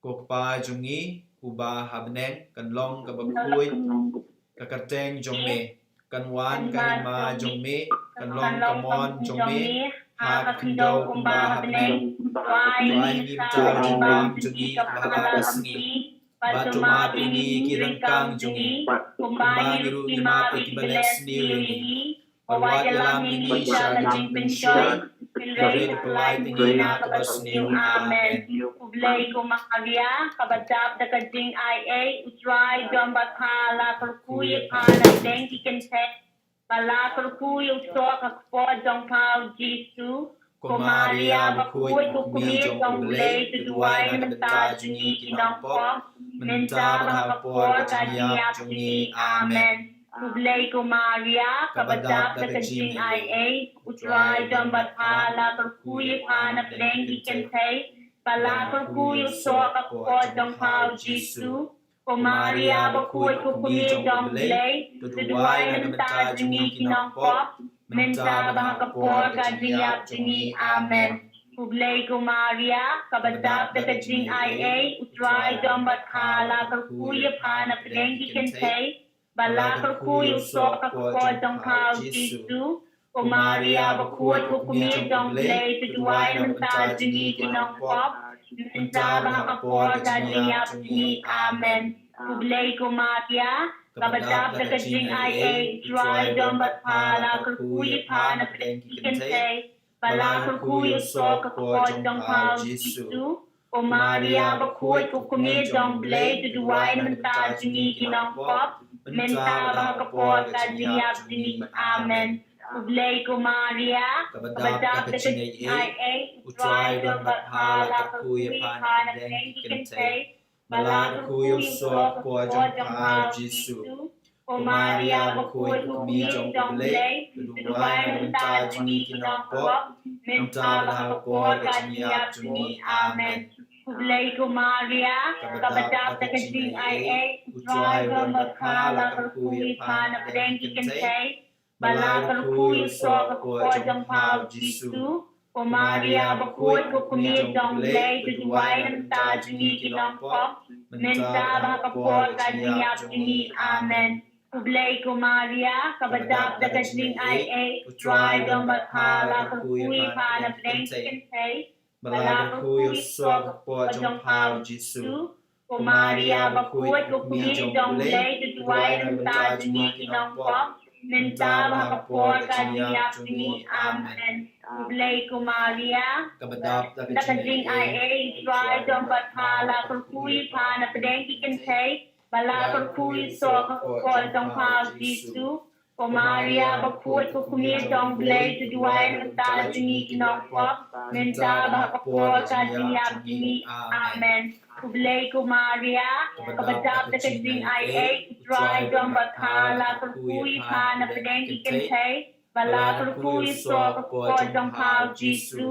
Ko Kpa jong ngi uba ha bneng, kan long kaba khuid ka kyrteng jong me, kan wan ka hima jong me, kan long ka mon jong me ha ka khyndew kumba ha bneng. To ai ha ngi mynta ka jingbam jong ngi kaba ha ka sngi, bad to map ïa ngi ki ryngkang jong ngi, kumba ngi ruh ngi map ïa kiba leh sniew ïa ngi. Wat ïalam ïa ngi sha ka jingpynshoi, hynrei to pyllait ïa ngi na kaba sniew. Amen. Khublei ko Maria, kaba dap da ka jingaiei, U Trai don bad pha, la kyrkhu ïa pha na pdeng ki kynthei, bad la kyrkhu ïa u soh ka kpoh jong pha u Jisu. Ko Maria bakhuid, ko kmie jong U Blei, to duwai na ka bynta jong ngi ki nongpop, mynta bad ha ka por ka jingïap jong ngi. Amen. Khublei ko Maria, kaba dap da ka jingaiei, U Trai don bad pha, la kyrkhu ïa pha na pdeng ki kynthei, bad la kyrkhu ïa u soh ka kpoh jong pha u Jisu. Ko Maria bakhuid, ko kmie jong U Blei, to duwai na ka bynta jong ngi ki nongpop, mynta bad ha ka por ka jingïap jong ngi. Amen. Khublei ko Maria, kaba dap da ka jingaiei, U Trai don bad pha, la kyrkhu ïa pha na pdeng ki kynthei, bad la kyrkhu ïa u soh ka kpoh jong pha u Jisu. Ko Maria bakhuid, ko kmie jong U Blei, to duwai na ka bynta jong ngi ki nongpop, mynta bad ha ka por ka jingïap jong ngi. Amen. Khublei ko Maria, kaba dap da ka jingaiei, U Trai don bad pha, la kyrkhu ïa pha na pdeng ki kynthei, bad la kyrkhu ïa u soh ka kpoh jong pha u Jisu. Ko Maria bakhuid, ko kmie jong U Blei, to duwai na ka bynta jong ngi ki nongpop, mynta bad ha ka por ka jingïap jong ngi. Amen. Khublei ko Maria, kaba dap da ka jingaiei, U Trai don bad pha, la kyrkhu ïa pha na pdeng ki kynthei, bad la kyrkhu ïa u soh ka kpoh jong pha u Jisu. Ko Maria bakhuid, ko kmie jong U Blei, to duwai na ka bynta jong ngi ki nongpop, mynta bad ha ka por ka jingïap jong ngi. Amen. Khublei ko Maria, kaba dap da ka jingaiei, U Trai u don bad pha, la kyrkhu ïa pha napdeng ki kynthei, bad la kyrkhu ïa u soh ka kpoh jong pha u Jisu. Ko Maria bakhuid, ko kmie jong U Blei, to duwai na ka bynta jong ngi ki nongpop, mynta bad ha ka por ka jingïap jong ngi. Amen. Khublei ko Maria, kaba dap da ka jingaiei, U Trai u don bad pha, la kyrkhu ïa pha napdeng ki kynthei, bad la kyrkhu ïa u soh ka kpoh jong pha u Jisu. Ko Maria bakhuid, ko kmie jong U Blei, to duwai na ka bynta jong ngi ki nongpop, mynta bad ha ka por ka jingïap jong ngi. Amen. Khublei ko Maria, kaba dap da ka jingaiei, U Trai u don bad pha, la kyrkhu ïa pha napdeng ki kynthei, bad la kyrkhu ïa u soh ka kpoh jong pha u Jisu. Ko Maria bakhuid, ko kmie jong U Blei, to duwai na ka bynta jong ngi ki nongpop, mynta bad ha ka por ka jingïap jong ngi. Amen. Khublei ko Maria, kaba dap da ka jingaiei, U Trai u don bad pha, la kyrkhu ïa pha napdeng ki kynthei, bad la kyrkhu ïa u soh ka kpoh jong pha u Jisu.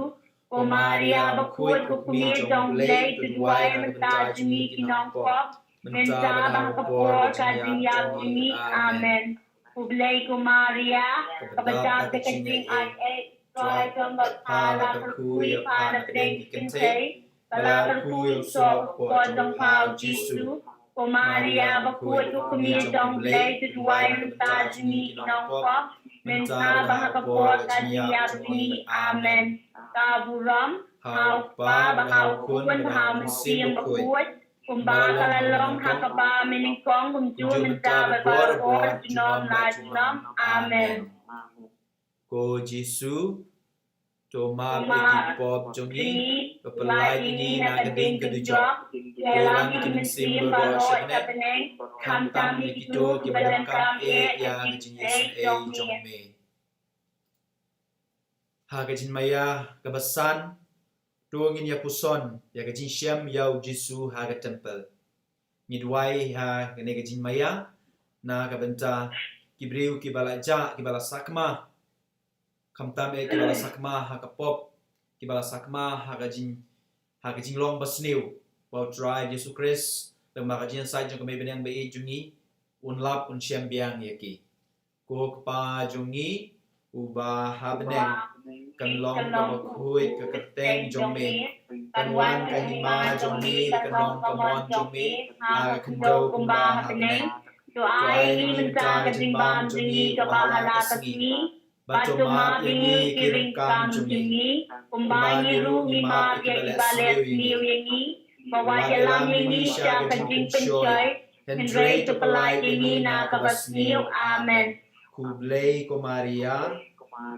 Ko Maria bakhuid, ko kmie jong U Blei, to duwai na ka bynta jong ngi ki nongpop, mynta bad ha ka por ka jingïap jong ngi. Amen. Khublei ko Maria, kaba dap da ka jingaiei, U Trai u don bad pha, la kyrkhu ïa pha napdeng ki kynthei, bad la kyrkhu ïa u soh ka kpoh jong pha u Jisu. Ko Maria bakhuid, ko kmie jong U Blei, to duwai na ka bynta jong ngi ki nongpop, mynta bad ha ka por ka jingïap jong ngi. Amen. Ka burom ha u Kpa bad ha u Khun bad ha u Mynsiem Bakhuid, kumba ka la long ha kaba mynnyngkong, kumjuh mynta bad barabor, junom la junom. Amen. Ko Jisu, to map ïa ki pop jong ngi, bad pyllait ïa ngi na ka ding ka dujok. Ïalam ïa ki mynsiem baroh sha bneng, khamtam ïa kito kiba donkam eh ïa ka jingïasyrdoh jong me. Ha ka jingmaïa kaba san, to ngin ïa puson ïa ka jingshem ïa u Jisu ha ka templ. Ngi duwai ha kane ka jingmaïa na ka bynta ki briew kiba la jah, kiba la sakma, khamtam eh kiba la sakma ha ka pop, kiba la sakma ha ka jing, ha ka jinglong basniew. Ba U Trai Jisu Khrist, lem bad ka jingïasaid jong ka Mei Bneng ba ïeit jong ngi, un lap, un shem biang ïa ki. Ko Kpa jong ngi uba ha bneng, kan long kaba khuid ka kyrteng jong me, kan wan ka hima jong me, kan long ka mon jong me ha ka khyndew kumba ha bneng. To ai ïa ngi mynta ka jingbam jong ngi kaba ha la ka sngi, bad to map ïa ngi ki ryngkang jong ngi, kumba ngi ruh ngi map ïa kiba leh sniew ïa ngi, bad wat ïalam ïa ngi sha ka jingpynshoi, hynrei to pyllait ïa ngi na kaba sniew. Amen. Khublei ko Maria,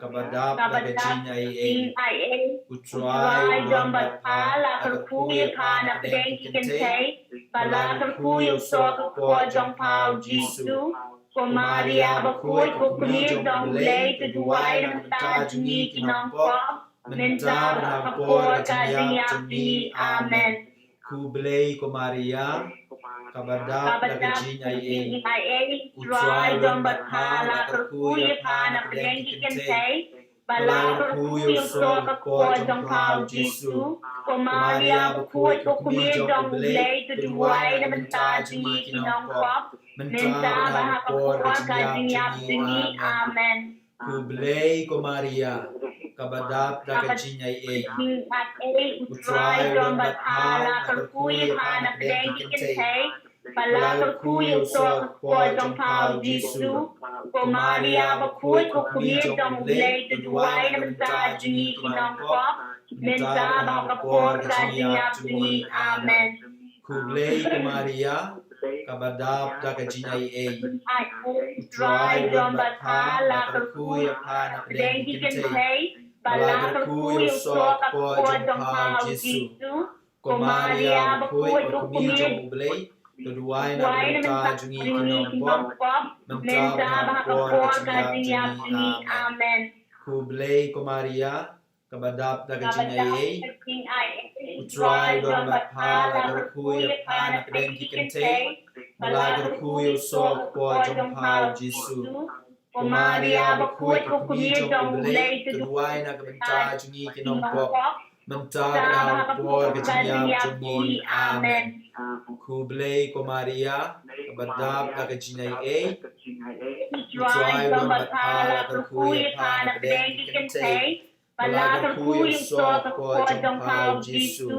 kaba dap da ka jingaiei, U Trai u don bad pha, la kyrkhu ïa pha napdeng ki kynthei, bad la kyrkhu ïa u soh ka kpoh jong pha u Jisu. Ko Maria bakhuid, ko kmie jong U Blei, to duwai na ka bynta jong ngi ki nongpop, mynta bad ha ka por ka jingïap jong ngi. Amen. Khublei ko Maria, kaba dap da ka jingaiei, U Trai u don bad pha, la kyrkhu ïa pha napdeng ki kynthei, bad la kyrkhu ïa u soh ka kpoh jong pha u Jisu. Ko Maria bakhuid, ko kmie jong U Blei, to duwai na ka bynta jong ngi ki nongpop, mynta bad ha ka por ka jingïap jong ngi. Amen. Khublei ko Maria, kaba dap da ka jingaiei, U Trai u don bad pha, la kyrkhu ïa pha napdeng ki kynthei, bad la kyrkhu ïa u soh ka kpoh jong pha u Jisu. Ko Maria bakhuid, ko kmie jong U Blei, to duwai na ka bynta jong ngi ki nongpop, mynta bad ha ka por ka jingïap jong ngi. Amen. Khublei ko Maria, kaba dap da ka jingaiei, U Trai u don bad pha, la kyrkhu ïa pha napdeng ki kynthei, bad la kyrkhu ïa u soh ka kpoh jong pha u Jisu. Ko Maria bakhuid, ko kmie jong U Blei, to duwai na ka bynta jong ngi ki nongpop, mynta bad ha ka por ka jingïap jong ngi. Amen. Khublei ko Maria, kaba dap da ka jingaiei, U Trai u don bad pha, la kyrkhu ïa pha napdeng ki kynthei, bad la kyrkhu ïa u soh ka kpoh jong pha u Jisu. Ko Maria bakhuid, ko kmie jong U Blei, to duwai na ka bynta jong ngi ki nongpop, mynta bad ha ka por ka jingïap jong ngi. Amen. Khublei ko Maria, kaba dap da ka jingaiei, U Trai u don bad pha. La kyrkhu ïa pha na pdeng ki kynthei, bad la kyrkhu ïa u soh ka kpoh jong pha U Jisu.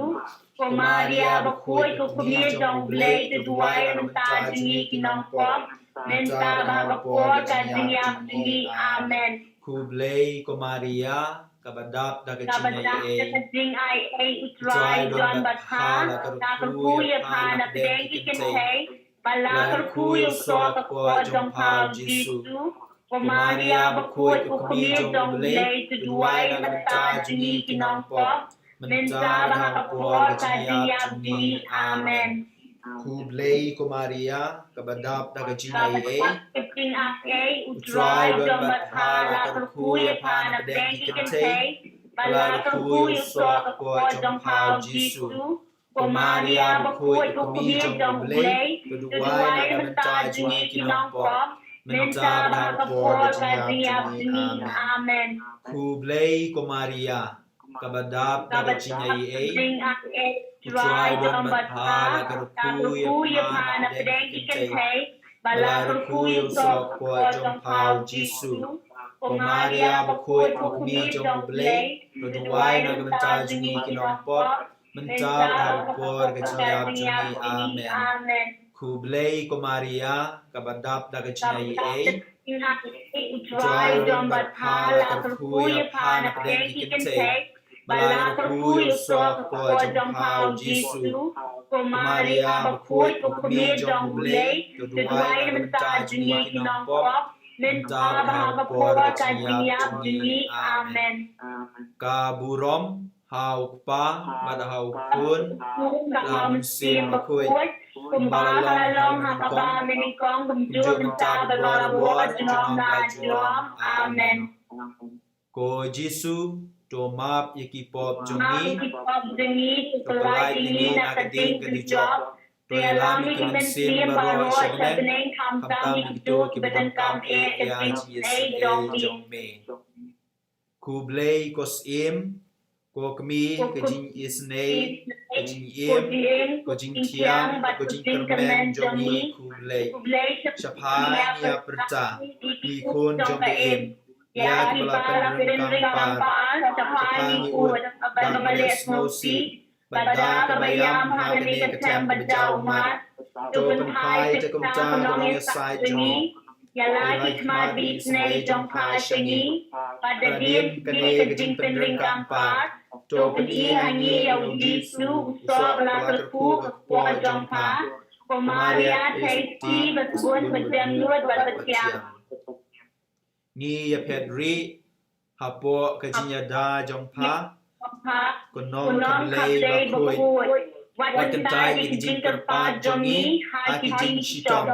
Ko Maria bakhuid, ko kmie jong U Blei, to duwai na ka bynta jong ngi ki nongpop, mynta bad ha ka por ka jingïap jong ngi. Amen. Khublei ko Maria, kaba dap da ka jingaiei, U Trai u don bad pha. La kyrkhu ïa pha na pdeng ki kynthei, bad la kyrkhu ïa u soh ka kpoh jong pha U Jisu. Ko Maria bakhuid, ko kmie jong U Blei, to duwai na ka bynta jong ngi ki nongpop, mynta bad ha ka por ka jingïap jong ngi. Amen. Khublei ko Maria, kaba dap da ka jingaiei, U Trai u don bad pha. La kyrkhu ïa pha na pdeng ki kynthei, bad la kyrkhu ïa u soh ka kpoh jong pha U Jisu. Ko Maria bakhuid, ko kmie jong U Blei, to duwai na ka bynta jong ngi ki nongpop, mynta bad ha ka por ka jingïap jong ngi. Amen. Khublei ko Maria, kaba dap da ka jingaiei, U Trai u don bad pha. La kyrkhu ïa pha na pdeng ki kynthei, bad la kyrkhu ïa u soh ka kpoh jong pha U Jisu. Ko Maria bakhuid, ko kmie jong U Blei, to duwai na ka bynta jong ngi ki nongpop, mynta bad ha ka por ka jingïap jong ngi. Amen. Khublei ko Maria, kaba dap da ka jingaiei, U Trai u don bad pha. La kyrkhu ïa pha na pdeng ki kynthei, bad la kyrkhu ïa u soh ka kpoh jong pha U Jisu. Ko Maria bakhuid, ko kmie jong U Blei, to duwai na ka bynta jong ngi ki nongpop, mynta bad ha ka por ka jingïap jong ngi. Amen. Ka burom ha U Kpa bad ha U Khun bad ha U Mynsiem Bakhuid, kumba la long ha kaba mynnyngkong, kumjuh mynta bad barabor, junom la junom. Amen. Ko Jisu, to map ïa ki pop jong ngi, to pyllait ïa ngi na ka ding ka dujok, to ïalam ïa ki mynsiem baroh sha bneng, khamtam ïa kito kiba donkam eh ka jingisynei jong me. Khublei ko Syiem, ko Kmie ka jingisynei, ka jingim, ko jingthiang bad ko jingkyrmen jong ngi. Khublei. Sha pha ngi ïa pyrta, ngi khun jong ka Im, ïa kiba la pynrung kam par, sha pha ngi ud, da kaba leh sngewsih bad da kaba ïam ha kane ka them ba jaw ummat, to pynphai da kumta ka nongïasaid jong ngi. Ïa la ki khmat ba isynei jong pha sha ngi, bad hadien kane ka jingpynrung kam par, to pyni ha ngi ïa U Jisu, u soh ba la kyrkhu ka kpoh jong pha. Ko Maria, Theisotti, ba sbun, ba jem nud bad ba thiang. Ngi ïa phet rieh hapoh ka jingïada jong pha, ko Nongkha Blei bakhuid. Wat kyntait ïa ki jingkyrpad jong ngi ha ki jingshitom,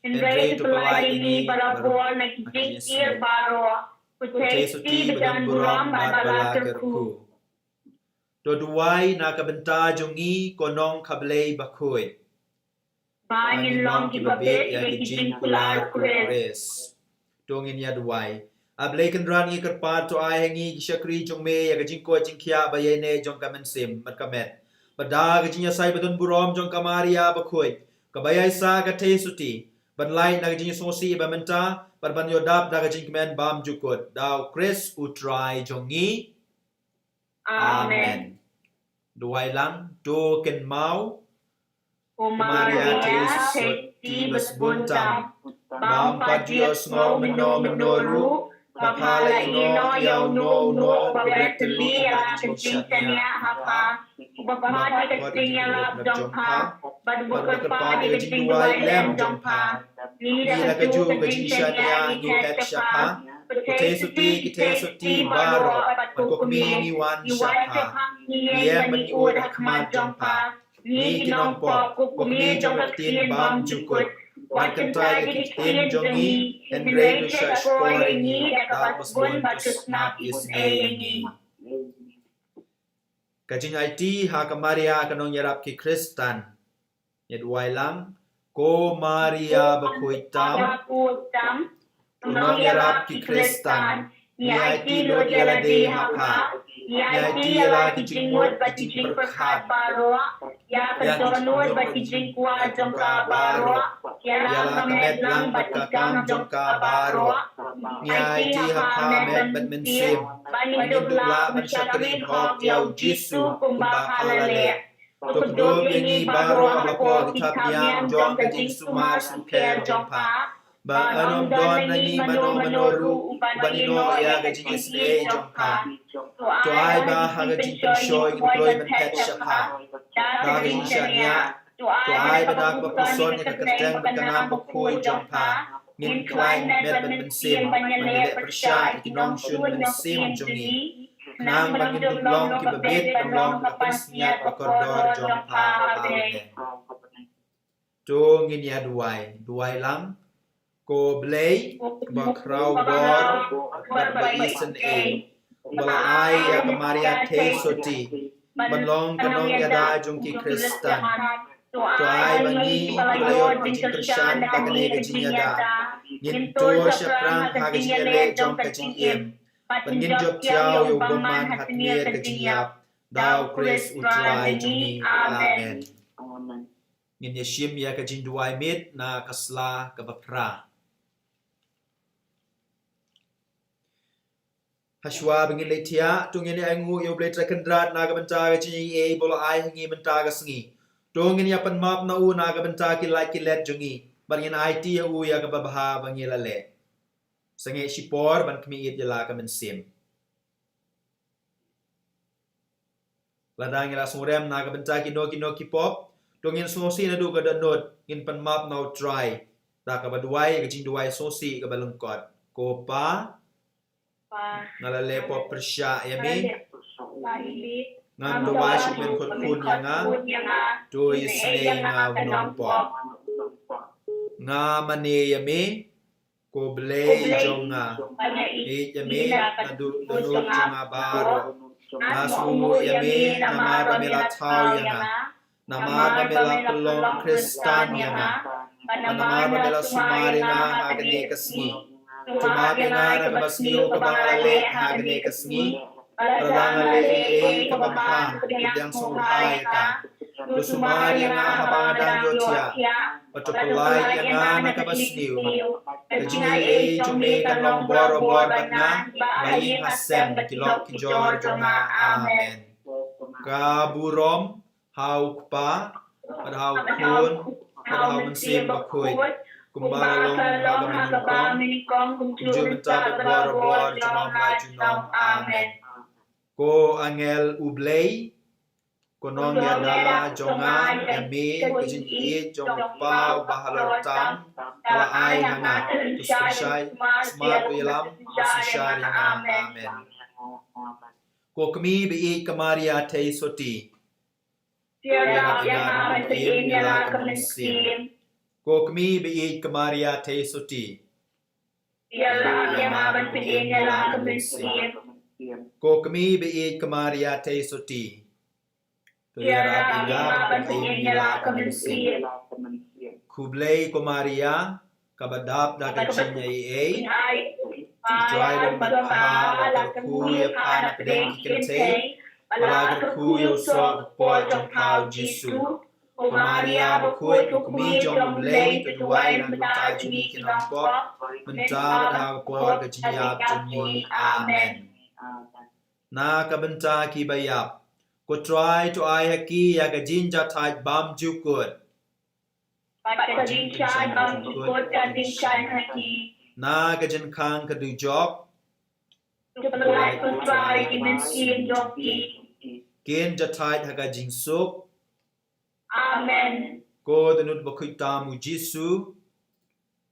hynrei to pyllait ïa ngi barabor na ki jingïeit baroh. Ko Theisotti ba don burom bad ba la kyrkhu. To duwai na ka bynta jong ngi, ko Nongkha Blei bakhuid, ba ngin long kiba bit ïa ki jingkular u Khrist. To ngin ïa duwai. A Blei Kynrad, ngi kyrpad, to ai ha ngi ki shakri jong me ïa ka jingkoit jingkhiah ba ïaineh jong ka mynsiem bad ka met, bad da ka jingïasaid ba don burom jong ka Maria bakhuid, kaba ïaisah ka Theisotti, ban lait na ka jingsngewsih ba mynta bad ban ïoh dap da ka jingkmen bymjukut. Da U Khrist U Trai jong ngi. Amen. Duwai lang. To kynmaw, ko Maria Theisotti ba sbun tam, bym pat ju ïohsngew mynno mynno ruh ba pha la ïehnoh ïa uno uno uba bret tylli ïa la ka jingshaniah ha pha, uba khot ïa ka jingïarap jong pha, bad uba kyrpad ïa ka jingduwai lem jong pha. Ngi da kajuh ka jingshaniah ngi phet sha pha. Ko Theisotti, ki Theisotti baroh, bad ko Kmie, ngi wan sha pha. Ngi ïeng bad ngi ud ha khmat jong pha. Ngi ki nongpop, ko Kmie jong ka ktien bymjukut, wat kyntait ïa ki ktien jong ngi, hynrei to shahshkor ïa ngi da kaba sbun bad to sngap isynei ïa ngi. Ka jingaiti ha ka Maria ka nongïarap ki Khristan. Ïa duwai lang. Ko Maria bakhuid tam, ko nongïarap ki Khristan, Ngi aiti lut ïa lade ha pha. Ngi aiti ïa la ki jingmut bad ki jingpyrkhat baroh, ïa ka dohnud bad ki jingkwah jong ka baroh, ïa la ka met lang bad ki kam jong ka baroh. Ngi aiti ha pha met bad mynsiem, ba ngin dup lah ban shakri hok ïa u Jisu kumba pha la leh. To kdup ïa ngi baroh hapoh ki thapniang jong ka jingsumar sumkher jong pha, ba yn ym don na ngi mano mano ruh uban ïehnoh ïa ka jingisynei jong pha. To ai ba ha ka jingpynshoi ngi kloi ban phet sha pha da ka jingshaniah. To ai ba da kaba puson ïa ka kyrteng bad ka nam bakhuid jong pha, ngin khlaiñ met bad mynsiem ban ïaleh pyrshah ïa ki nongshun mynsiem jong ngi, khnang ba ngin dup long kiba bit ban long ka pansngiat ba kordor jong pha. Amen. To ngin ïa duwai, duwai lang. Ko Blei ba khraw bor bad ba isynei, ba la ai ïa ka Maria Theisotti ban long ka nongïada jong ki Khristan. To ai ba ngi kiba la ïoh ka jingkyrshan da kane ka jingïada, ngin tur shaphrang ha ka jingïaleh jong ka jingim, bad ngin jop thiaw ïa u bymman ha tmier ka jingïap. Da u Khrist u Trai jong ngi. Amen. Ngin ïa shim ïa ka jingduwai miet na ka sla kaba phra. Hashwa ba ngin leit thiah, to ngin ïa ainguh ïa u Blei Trai Kynrad na ka bynta ka jingaiei ba u la ai ha ngi mynta ka sngi. To ngin ïa pan map na u na ka bynta ki lait ki let jong ngi, bad ngin aiti ïa u ïa kaba bha ba ngi la leh. Sangeh shipor ban khmih ïa la ka mynsiem. Lada ngi la sngewrem na ka bynta kino kino ki pop, to ngin sngewsih naduh ka dohnud, ngin pan map na u Trai da kaba duwai ka jingduwai sngewsih kaba lyngkot. Ko Pa, nga la leh pop pyrshah ïa me. Ngam duwai shuh men khot khun ïa nga. To isynei ïa nga u nongpop. Nga mane ïa me, ko Blei jong nga. Ïeit ïa me naduh dohnud jong nga baroh. Nga sngewnguh ïa me namar ba me la thaw ïa nga, namar ba me la pynlong Khristan ïa nga, namar ba me la sumar ïa nga ha kane ka sngi. To map ïa nga na kaba sniew kaba nga la leh ha kane ka sngi. Lada nga leh ei ei kaba bha, to pdiang sngewbha ïa ka. To sumar ïa nga haba nga dang ïohthiah, bad to pynlait ïa nga na kaba sniew. Ka jingaiei jong me kan long bor bor bad nga, ha ïing ha sem bad ki lok ki jor jong nga. Amen. Ka burom ha u Kpa, bad ha u Khun, bad ha u Mynsiem Bakhuid, kumba la long ha kaba nyngkong, kumjuh mynta bad bor bor junom la junom. Amen. Ko angel U Blei, ko nongïada jong nga ïa me, ka jingïeit jong u Kpa uba halor tam ka la ai ha nga. To synshar, smat, to ïalam, to synshar ïa nga. Amen. Ko kmie ba ïeit ka Maria Theisotti, ïarap ïa nga ban pynïeng ïa la ka mynsiem. Ko kmie ba ïeit ka Maria Theisotti, ïarap ïa nga ban pynïeng ïa la ka mynsiem. Ko kmie ba ïeit ka Maria Theisotti, ïarap ïa nga ban pynïeng ïa la ka mynsiem. Khublei ko Maria, kaba dap da ka jingaiei. U Trai u don bad pha, la kyrkhu ïa pha na pdeng ki kynthei, bad la kyrkhu ïa u soh ka kpoh jong pha u Jisu. Ko Maria bakhuid, ko kmie jong U Blei, to duwai na ka bynta jong ngi ki nongpop, mynta bad ha ka por ka jingïap jong ngi. Amen. Na ka bynta kiba ïap, ko Trai to ai ha ki ïa ka jingjahthait bymjukut. Bad ka jingshai bymjukut kan dei sha ki. Na ka jingkhang ka dujok, to pyllait ko Trai ki mynsiem jong ki. Kin jahthait ha ka jingsuk. Amen. Ko dohnud bakhuid tam u Jisu,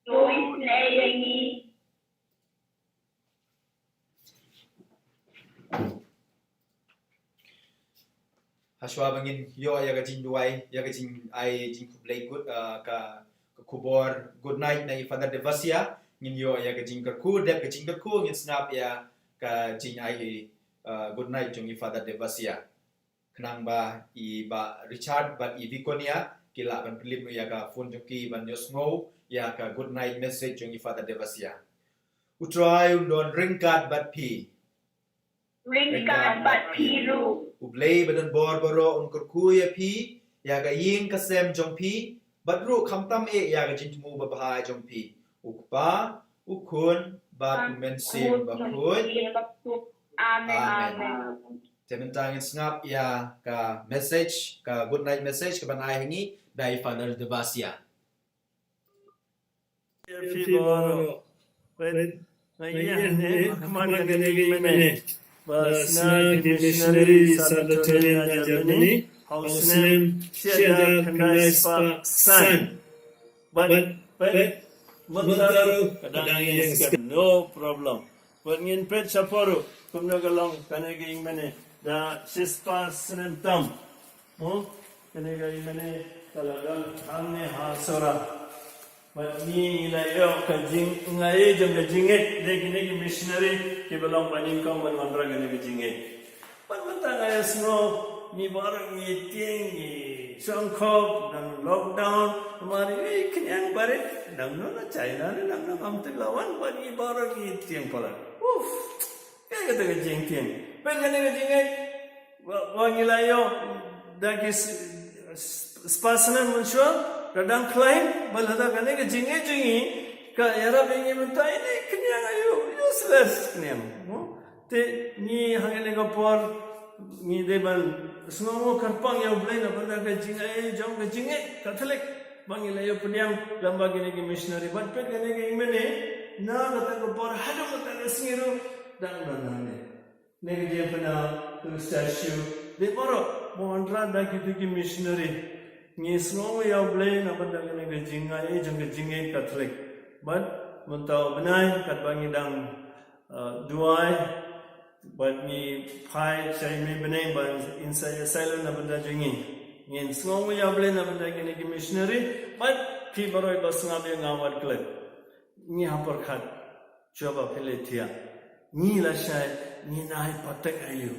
to isynei ïa ngi. Hashwa ba ngin ïoh ïa ka jingduwai, ïa ka jingai jingkhublei kut, ah, ka, ka khubor good night na i Father Devasia, ngin ïoh ïa ka jingkyrkhu, dep ka jingkyrkhu ngin sngap ïa ka jingai, ah, good night jong i Father Devasia. Khnang ba i Bah Richard bad i Viconia ki lah ban pynlip ïa ka phone jong ki ban ïohsngew ïa ka good night message jong i Father Devasia. U Trai un don ryngkat bad phi. Ryngkat bad phi ruh. U Blei ba don bor baroh un kyrkhu ïa phi, ïa ka ïing ka sem jong phi, bad ruh khamtam eh ïa ka jingthmu babha jong phi. U Kpa, u Khun, bad u Mynsiem Bakhuid. Amen. Amen. Te mynta ngin sngap ïa ka message, ka good night message, kaban ai ha ngi da i Father Devasia. Ïa phi baroh. Peit, nga ïa ne, ha khmat kane ka ïing mane. Ba sna ki missionary San Antonio na Germany. Ha u snem shi hajar khyndai spah san. Bad, peit, mynta ruh ka dang ïeng skhem, no problem. Bad ngin peit shapoh ruh kumno ka long kane ka ïing mane. Da shispah snem tam. Mo, kane ka ïing mane ka la don hangne ha Sohra. Bad ngi, ngi la ïoh ka jing, ngi la ïoh jong ka jingngeit da kine ki missionary kiba long ba nyngkong ban wanrah kane ka jingngeit. Bad mynta nga ïohsngew ngi baroh ngi tieng, ngi shongkop, dang lockdown, namar ngi khñiang barit, dang no na China ne dang no ngam tip la wan, bad ngi baroh ngi tieng palat. Uf. Kaei kata ka jingtieng? Peit kane ka jingngeit. Wa, wa ngi la ïoh da ki s-, s-, spah snem mynshuwa, ka dang khlaiñ, bad lada kane ka jingngeit jong ngi ka ïarap ïa ngi mynta, ine khñiang aïu, useless khñiang. Mo? Te ngi ha kane ka por ngi dei ban sngewnguh kyrpang ïa U Blei na bynta ka jingai jong ka jingngeit Katholik. Ba ngi la ïoh pdiang lyngba kine ki missionary. Bad peit kane ka ïing mane, na kata ka por haduh kata ka sngi ruh dang don hangne. Ne ka jingpynah ka statue. Dei baroh ba wanrah da kito ki missionary. Ngi sngewnguh ïa U Blei na bynta kane ka jingai jong ka jingngeit Katholik. Bad mynta u bnai katba ngi dang, uh, duwai, bad ngi phai sha i Mei Bneng ba in sa ïasaid lut na bynta jong ngi. Ngin sngewnguh ïa U Blei na bynta kine ki missionary, bad phi baroh ba sngap ïa nga wat klet. Ngi ha pyrkhat, shuwa ba phi leit thiah. Ngi lashai, ngin ai pateng aïu?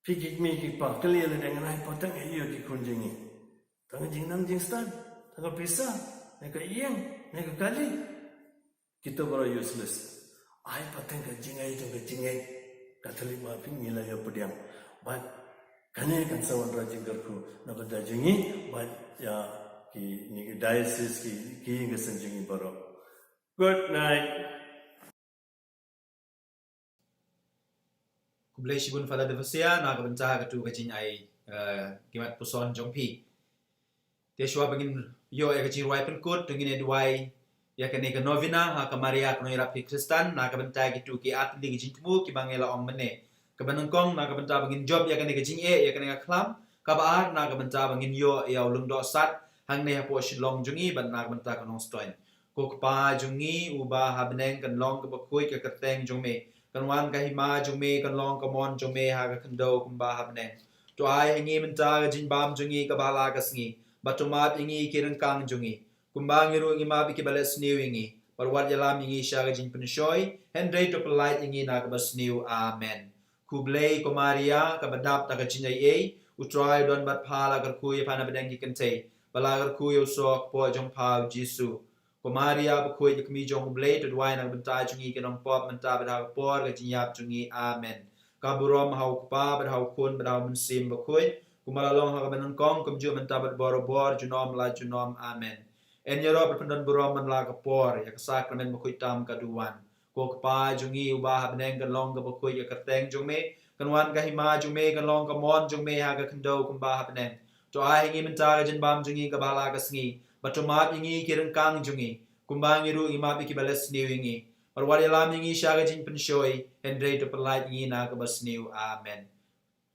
Phi ki kmie ki kpa, kylli lade ngin ai pateng aïu ki khun jong ngi? Tang ka jingnang jingstad, tang ka pisa, ne ka ïing, ne ka kali. Kito baroh useless. Ai pateng ka jingai jong ka jingngeit Katholik ba phi, ngi la ïoh pdiang. Bad kane kan sa wanrah jingkyrkhu na bynta jong ngi bad ïa ki, ngi ki diocese, ki, ki ïing ki sem jong ngi baroh. Good night. Khublei shibun Father Devasia na ka bynta katu ka jingai, eh, khidmat puson jong phi. Te shuwa ba ngin ïoh ïa ka jingrwai pynkut, to ngin ïa duwai ïa kane ka novena ha ka Maria ka nongïarap ki Khristan, na ka bynta kitu ki artylli ki jingthmu kiba ngi la ong mynne. Kaba nyngkong na ka bynta ba ngin jop ïa kane ka jingeh, ïa kane ka khlam, kaba ar na ka bynta ba ngin ïoh ïa u lyngdoh sat hangne hapoh Shillong jong ngi, bad na ka bynta ka Nongstoiñ. Ko Kpa jong ngi uba ha bneng, kan long kaba khuid ka kyrteng jong me. Kan wan ka hima jong me, kan long ka mon jong me ha ka khyndew kumba ha bneng. To ai ha ngi mynta ka jingbam jong ngi kaba ha la ka sngi. Bad to map ïa ngi ki ryngkang jong ngi, kumba ngi ruh ngi map ïa kiba leh sniew ïa ngi. Bad wat ïalam ïa ngi sha ka jingpynshoi, hynrei to pyllait ïa ngi na kaba sniew. Amen. Khublei ko Maria, kaba dap da ka jingaiei, U Trai u don bad pha, la kyrkhu ïa pha na pdeng ki kynthei, bad la kyrkhu ïa u soh kpoh jong pha u Jisu. Ko Maria bakhuid, ïa kmie jong U Blei, to duwai na ka bynta jong ngi ki nongpop, mynta bad ha ka por ka jingïap jong ngi. Amen. Ka burom ha u Kpa bad ha u Khun bad ha u Mynsiem Bakhuid, kumba la long ha kaba nyngkong, kumjuh mynta bad barabor, junom la junom. Amen. Yn ïaroh bad pyndon burom man la ka por ïa ka sakramen bakhuid tam ka duwan. Ko Kpa jong ngi uba ha bneng, kan long kaba khuid ka kyrteng jong me, kan wan ka hima jong me, kan long ka mon jong me ha ka khyndew kumba ha bneng. To ai ha ngi mynta ka jingbam jong ngi kaba ha la ka sngi, bad to map ïa ngi ki ryngkang jong ngi, kumba ngi ruh ngi map ïa kiba leh sniew ïa ngi. Bad wat ïalam ïa ngi sha ka jingpynshoi, hynrei to pyllait ïa ngi na kaba sniew. Amen.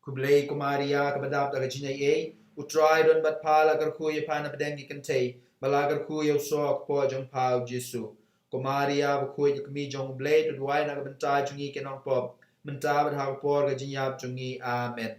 Khublei ko Maria, kaba dap da ka jingaiei, U Trai u don bad pha, la kyrkhu ïa pha na pdeng ki kynthei, bad la kyrkhu ïa u soh kpoh jong pha u Jisu. Ko Maria bakhuid, ïa kmie jong U Blei, to duwai na ka bynta jong ngi ki nongpop, mynta bad ha ka por ka jingïap jong ngi. Amen.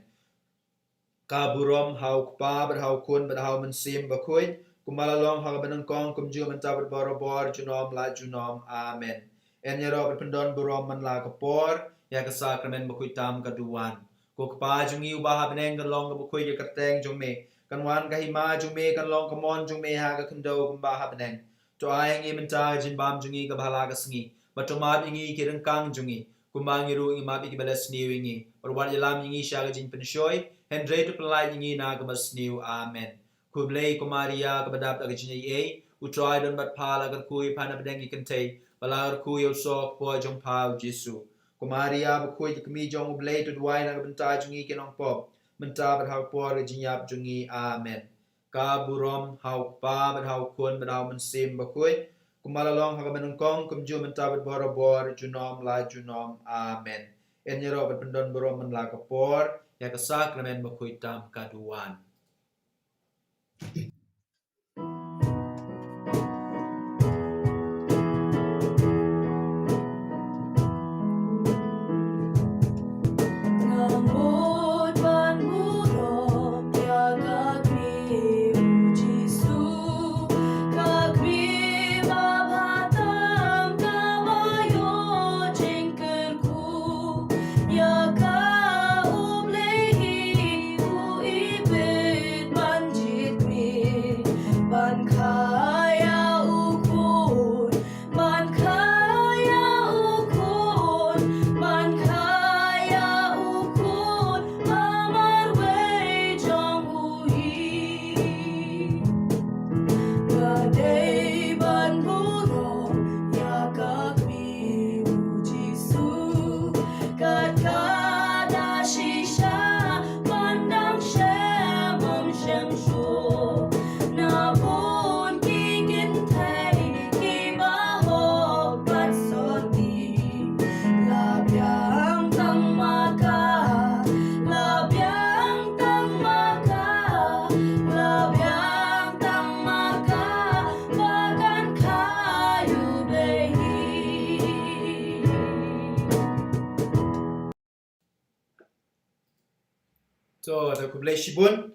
Ka burom ha u Kpa bad ha u Khun bad ha u Mynsiem Bakhuid, kumba la long ha kaba nyngkong, kumjuh mynta bad barabor, junom la junom. Amen. Yn ïaroh bad pyndon burom man la ka por ïa ka sakramen bakhuid tam ka duwan. Ko Kpa jong ngi uba ha bneng, kan long kaba khuid ka kyrteng jong me, kan wan ka hima jong me, kan long ka mon jong me ha ka khyndew kumba ha bneng. To ai ha ngi mynta ka jingbam jong ngi kaba ha la ka sngi, Bad to map ïa ngi ki ryngkang jong ngi, kumba ngi ruh ngi map ïa kiba la sniew ïa ngi. Bad wat ïalam ïa ngi sha ka jingpynshoi, hynrei to pynlait ïa ngi na kaba sniew. Amen. Khublei ko Maria kaba dap da ka jingaiei, U Trai u don bad pha, la kyrkhu ïa pha na pdeng ki kynthei, bad la kyrkhu ïa u soh ka por jong pha U Jisu. Ko Maria bakhuid, ka kmie jong U Blei, to duwai na ka bynta jong ngi ki nongpop, mynta bad ha ka por ka jingïap jong ngi. Amen. Ka burom ha U Kpa bad ha U Khun bad ha U Mynsiem Bakhuid, kumba la long ha kaba nyngkong, kumjuh, mynta bad barabor, junom la junom. Amen. Yn ïaroh bad pyndon burom man la ka por ïa ka sakramen bakhuid tam ka duwan. Nga mut ban burom ïa ka kmie U Jisu, ka kmie babha tam kaba ïoh jingkyrkhu. Ïa ka U Blei hi u ibit ban jied, ban kha ïa U Khun, ban kha ïa U Khun, ban kha ïa U Khun, ha marwei jong U hi. Ka dei ban burom ïa ka kmie U Jisu, kat kata shisha ban dang shem ym shem shuh. Na bun ki kynthei kiba hok bad syrti, la biang tang ma ka, la biang tang ma ka, la biang tang ma ka, ba kan kha ïa U Blei hi. To, to khublei shibun.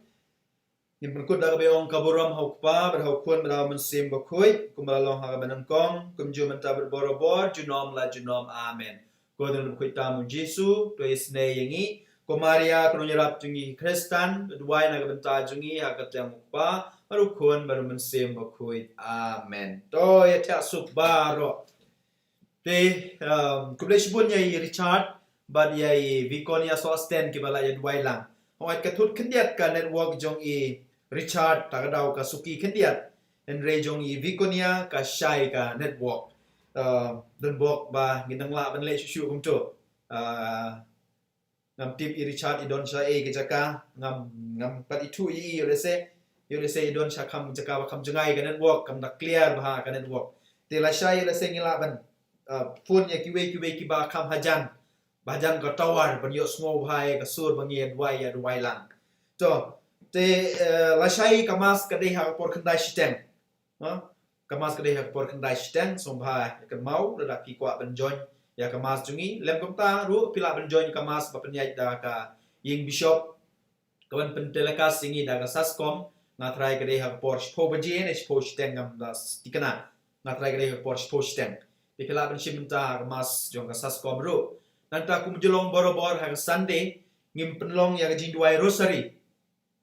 Ngin pynkut da kaba ong ka burom ha U Kpa bad ha U Khun bad ha U Mynsiem Bakhuid, kumba la long ha kaba nyngkong, kumjuh, mynta bad barabor, junom la junom. Amen. Ko Trai bakhuid tam U Jisu, to isynei ïa ngi. Ko Maria, ka nongïarap jong ngi ki Khristan, to duwai na ka bynta jong ngi ha ka kyrteng U Kpa bad U Khun bad U Mynsiem Bakhuid. Amen. To ïa thiah suk baroh. Te, um, khublei shibun ïa i Richard bad ïa i Viconia Sosten kiba la ïa duwai lang. Hooid, ka thut khyndiat ka network jong i Richard, ta ka daw ka suki khyndiat. Hynrei jong i Viconia ka shai ka network. Uh, don bok ba ngin nang lah ban leh shuh shuh kumto. Uh, Ngam tip i Richard i don sha ei ka jaka, ngam, ngam pat ithuh ïa i, ïoh lehse, ïoh lehse i don sha kham jaka ba kham jngai ka network, kam da clear bha ka network. Te lashai ïoh lehse ngi lah ban, uh, phone ïa kiwei kiwei kiba kham hajan, ba hajan ka tower, ban ïohsngew bha ïa ka sur ba ngi ïa duwai, ïa duwai lang. To, te, uh, lashai ka mass ka dei ha ka por khyndai shiteng. Ha? Ka mass ka dei ha ka por khyndai shiteng, sngewbha ïa kynmaw, lada phi kwah ban join ïa ka mass jong ngi. Lym kumta ruh phi lah ban join ka mass ba pynïaid da ka ïing bishop, ka ban pyntelecast ïa ngi da ka SASCOM. Nga trai ka dei ha ka por shiphew baje ne shiphew shiteng, ngam da thikna. Nga trai ka dei ha ka por shiphew shiteng. Te phi lah ban shim bynta ha ka mass jong ka SASCOM ruh. Nangta kumjuh long barabor ha ka Sunday, ngin pynlong ïa ka jingduwai rosary.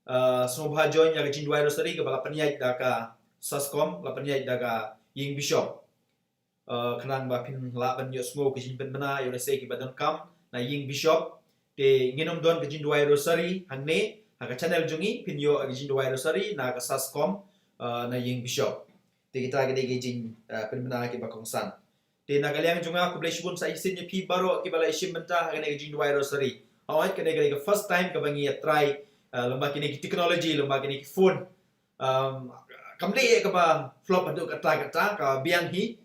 Uh, sngewbha join ïa ka jingduwai rosary kaba la pynïaid da ka SASCOM, la pynïaid da ka ïing bishop. Uh, khnang ba phin lah ban ïohsngew ka jingpynbna, ïoh lehse kiba donkam na ïing bishop. Te ngin ym don ka jingduwai rosary hangne ha ka channel jong ngi, phin ïoh ka jingduwai rosary na ka SASCOM, uh, na ïing bishop. Te kita ki dei ki jing, uh, pynbna kiba kongsan. Te na ka liang jong nga, khublei shibun sa shisien ïa phi baroh kiba la ïashim bynta ha kane ka jingduwai rosary. Hooid, kane ka dei ka first time kaba ngi ïa try, uh, lyngba kine ki technology, lyngba kine ki phone. Um, kam dei kaba flop haduh katta katta, ka biang hi.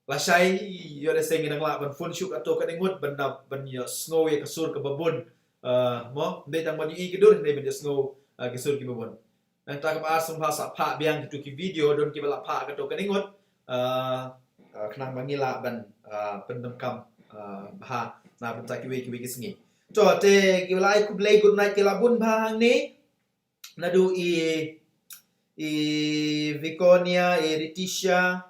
Lashai ïoh lehse ngin nang lah ban phone shuh katto katne ngut ban da, ban ïohsngew ïa ka sur kaba bun. Uh, mo, ym dei tang ban ïohi ki dur, hynrei ban ïohsngew, uh, ki sur kiba bun. Nangta kaba ar, sngewbha sa phah biang kito ki video, don kiba la phah katto katne ngut. Ah, ah, khnang ba ngi lah ban, ah, pyndonkam, ah, bha na bynta kiwei kiwei ki sngi. To, te kiba la ai khublei good night ki la bun bha hangne. Naduh i, i Viconia, i Ritisha,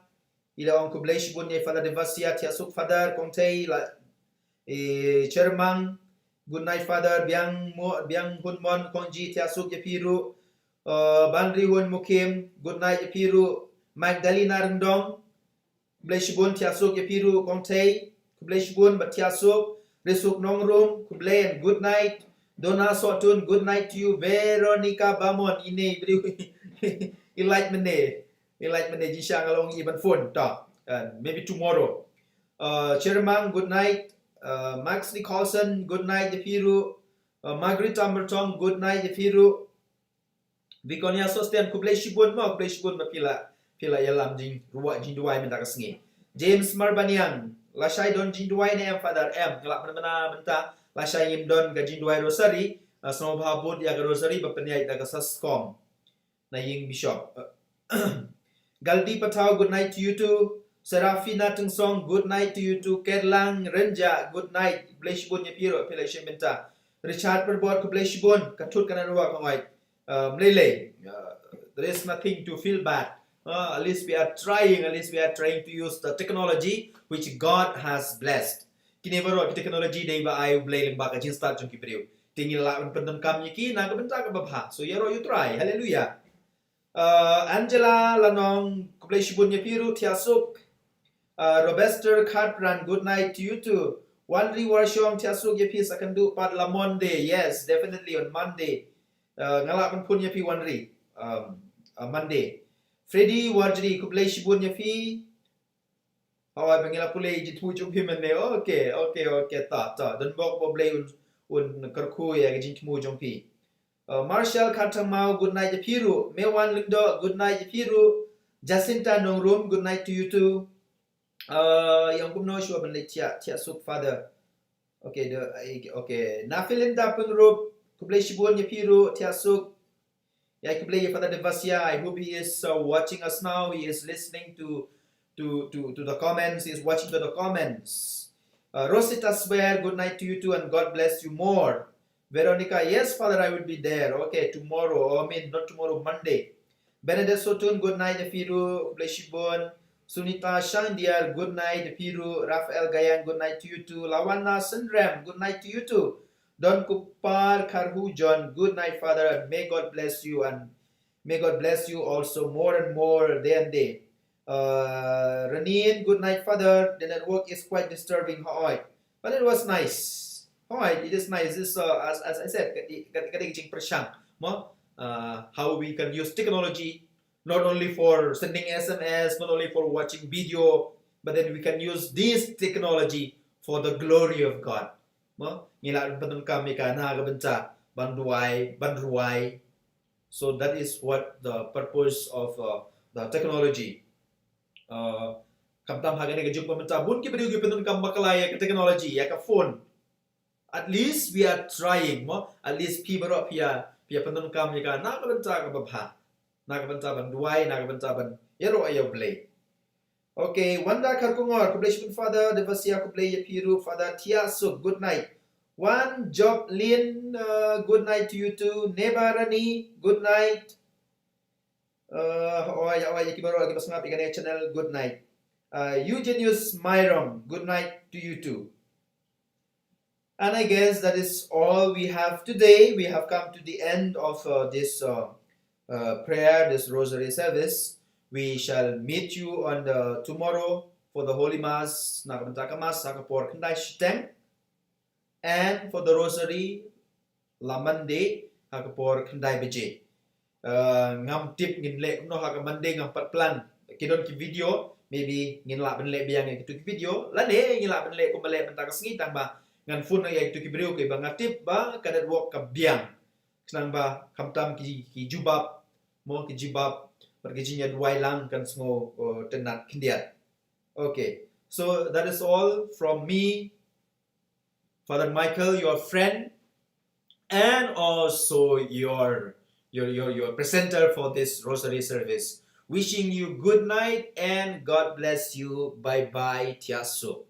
i la ong khublei shibun ïa i Father Devasia, thiah suk Father, kong Thei, la, i Chermang, good night Father, Biang Mo, Biang Hun Mon, kong Ji, thiah suk ïa phi ruh, uh, Ban Ri Hun Mukim, good night ïa phi ruh, Magdalena Ryndong, Khublei shibun, thiah suk ïa phi ruh Kong Thei. Khublei shibun bad thiah suk. Risuk Nongrum, khublei and good night. Donna Sotun, good night to you. Veronica Bamon, ine briew i lait mynne. I lait mynne, jingshisha nga long i ban phone ta. Uh, maybe tomorrow. Uh, Chermang, good night. Uh, Max Nicholson, good night ïa phi ruh. Uh, Margaret Tambertong, good night ïa phi ruh. Begonia Sostian, khublei shibun mo, khublei shibun ba phi la, phi la ïalam jingduwai, jingduwai mynta ka sngi. James Marbaniang, lashai don jingduwai ne em Father? Em, nga lah ban mynta, lashai ngim don ka jingduwai rosary, uh, sngewbha bud ïa ka rosary ba pynïaid da ka SASCOM na ïing Bishop. Galdi Pathaw, good night to you too. Serafina Tynsong, good night to you too. Kerlang Renja, good night. Khublei shibun ïa phi ruh, phi la shim bynta. Richard Perbot, khublei shibun. Ka thut ka network hangwai. Uh, mlei lei. Uh, there is nothing to feel bad. Uh, at least we are trying, at least we are trying to use the technology which God has blessed. Kine baroh ki technology dei ba ai U Blei lyngba ka jingstad jong ki briew. Te ngi lah ban pyndonkam ïa ki na ka bynta kaba bha. So ïaroh ïa U Trai. Hallelujah. Uh, Angela Lanong, khublei shibun ïa phi ruh, thiah suk. Uh, Robester Kharpran, good night to you too. Wanri Warshong, thiah suk ïa phi, sa kynduh pat la Monday. Yes, definitely on Monday. Uh, nga lah ban phone ïa phi Wanri. Um, uh, Monday. Freddy Warjri, khublei shibun ïa phi. Hawai ba ngi la pule jingthmu jong phi mynne. Okay, okay, okay. Ta, ta. Don bok ba U Blei un, un kyrkhu ïa ka jingthmu jong phi. Uh, Marshall Kharthangmau, good night ïa phi ruh. Mewan Lyngdoh, good night ïa phi ruh. Jacinta Nongrum, good night to you too. Uh, ïa kumno shuwa ban leit thiah, thiah suk Father. Okay, the, okay. Nafilinda Pyngrope, khublei shibun ïa phi ruh, thiah suk. Ïa khublei ïa Father Devasia, I hope he is, uh, watching us now. He is listening to, to, to, to the comments. He is watching to the comments. Uh, Rosita Swear, good night to you too, and God bless you more. Veronica, yes, Father, I will be there. Okay, tomorrow. Oh, I mean, not tomorrow, Monday. Bernadette Sotun, good night ïa phi ruh, khublei shibun. Sunita Shangdiar, good night ïa phi ruh. Raphael Gayang, good night to you too. Lawana Sendrem, good night to you too. Don Kupar Kharhu John, good night, Father, and may God bless you, and may God bless you also more and more day and day. Uh, Ranin, good night, Father. The network is quite disturbing, hoi. But it was nice. Hoi, it is nice. This, uh, as, as I said, ka dei, ka dei, ka dei ka jingpyrshang mo, uh, how we can use technology not only for sending S M S, not only for watching video, but then we can use this technology for the glory of God. Mo, ngi lah ban pyndonkam ïa ka na ka bynta ban duwai, ban rwai. So that is what the purpose of, uh, the technology. Uh, khamtam ha kane ka juk ba mynta bun ki briew ki pyndonkam bakla ïa ka technology, ïa ka phone. At least we are trying mo. At least phi baroh phi ïa, phi ïa pyndonkam ïa ka na ka bynta kaba bha, na ka bynta ban duwai, na ka bynta ban ïaroh ïa U Blei. Okay, Wanda Kharkongor, khublei shibun Father Devasia, khublei ïa phi ruh Father, thiah suk, good night. Wan Job Lin, uh, good night to you too. Neba Rani, good night. Uh, oh, ïa, oh, ïa ki baroh, ïa ki ba sngap ïa kane ka channel, good night. Uh, Eugenius Myrom, good night to you too. And I guess that is all we have today. We have come to the end of, uh, this, uh, uh, prayer, this rosary service. We shall meet you on the tomorrow for the Holy Mass, na ka bynta ka Mass, ha ka por khyndai shiteng. And for the rosary, la Monday, ha ka por khyndai baje. Uh, ngam tip ngin leh kumno ha ka Monday, ngam pat plan. Ki don ki video, maybe ngin lah ban leh biang ïa kitu ki video. Lane ngin lah ban leh kumba leh mynta ka sngi, tang ba ngan phone ïa kitu ki briew kiba nga tip ba ka network ka biang. Khnang ba khamtam ki, ki jubab, mo, ki jubab bad ki jingïaduwai lang kan sngew, uh, tynnad khyndiat. Okay. So that is all from me, Father Michael, your friend, and also your, your, your, your presenter for this rosary service. Wishing you good night and God bless you. Bye bye, thiah suk.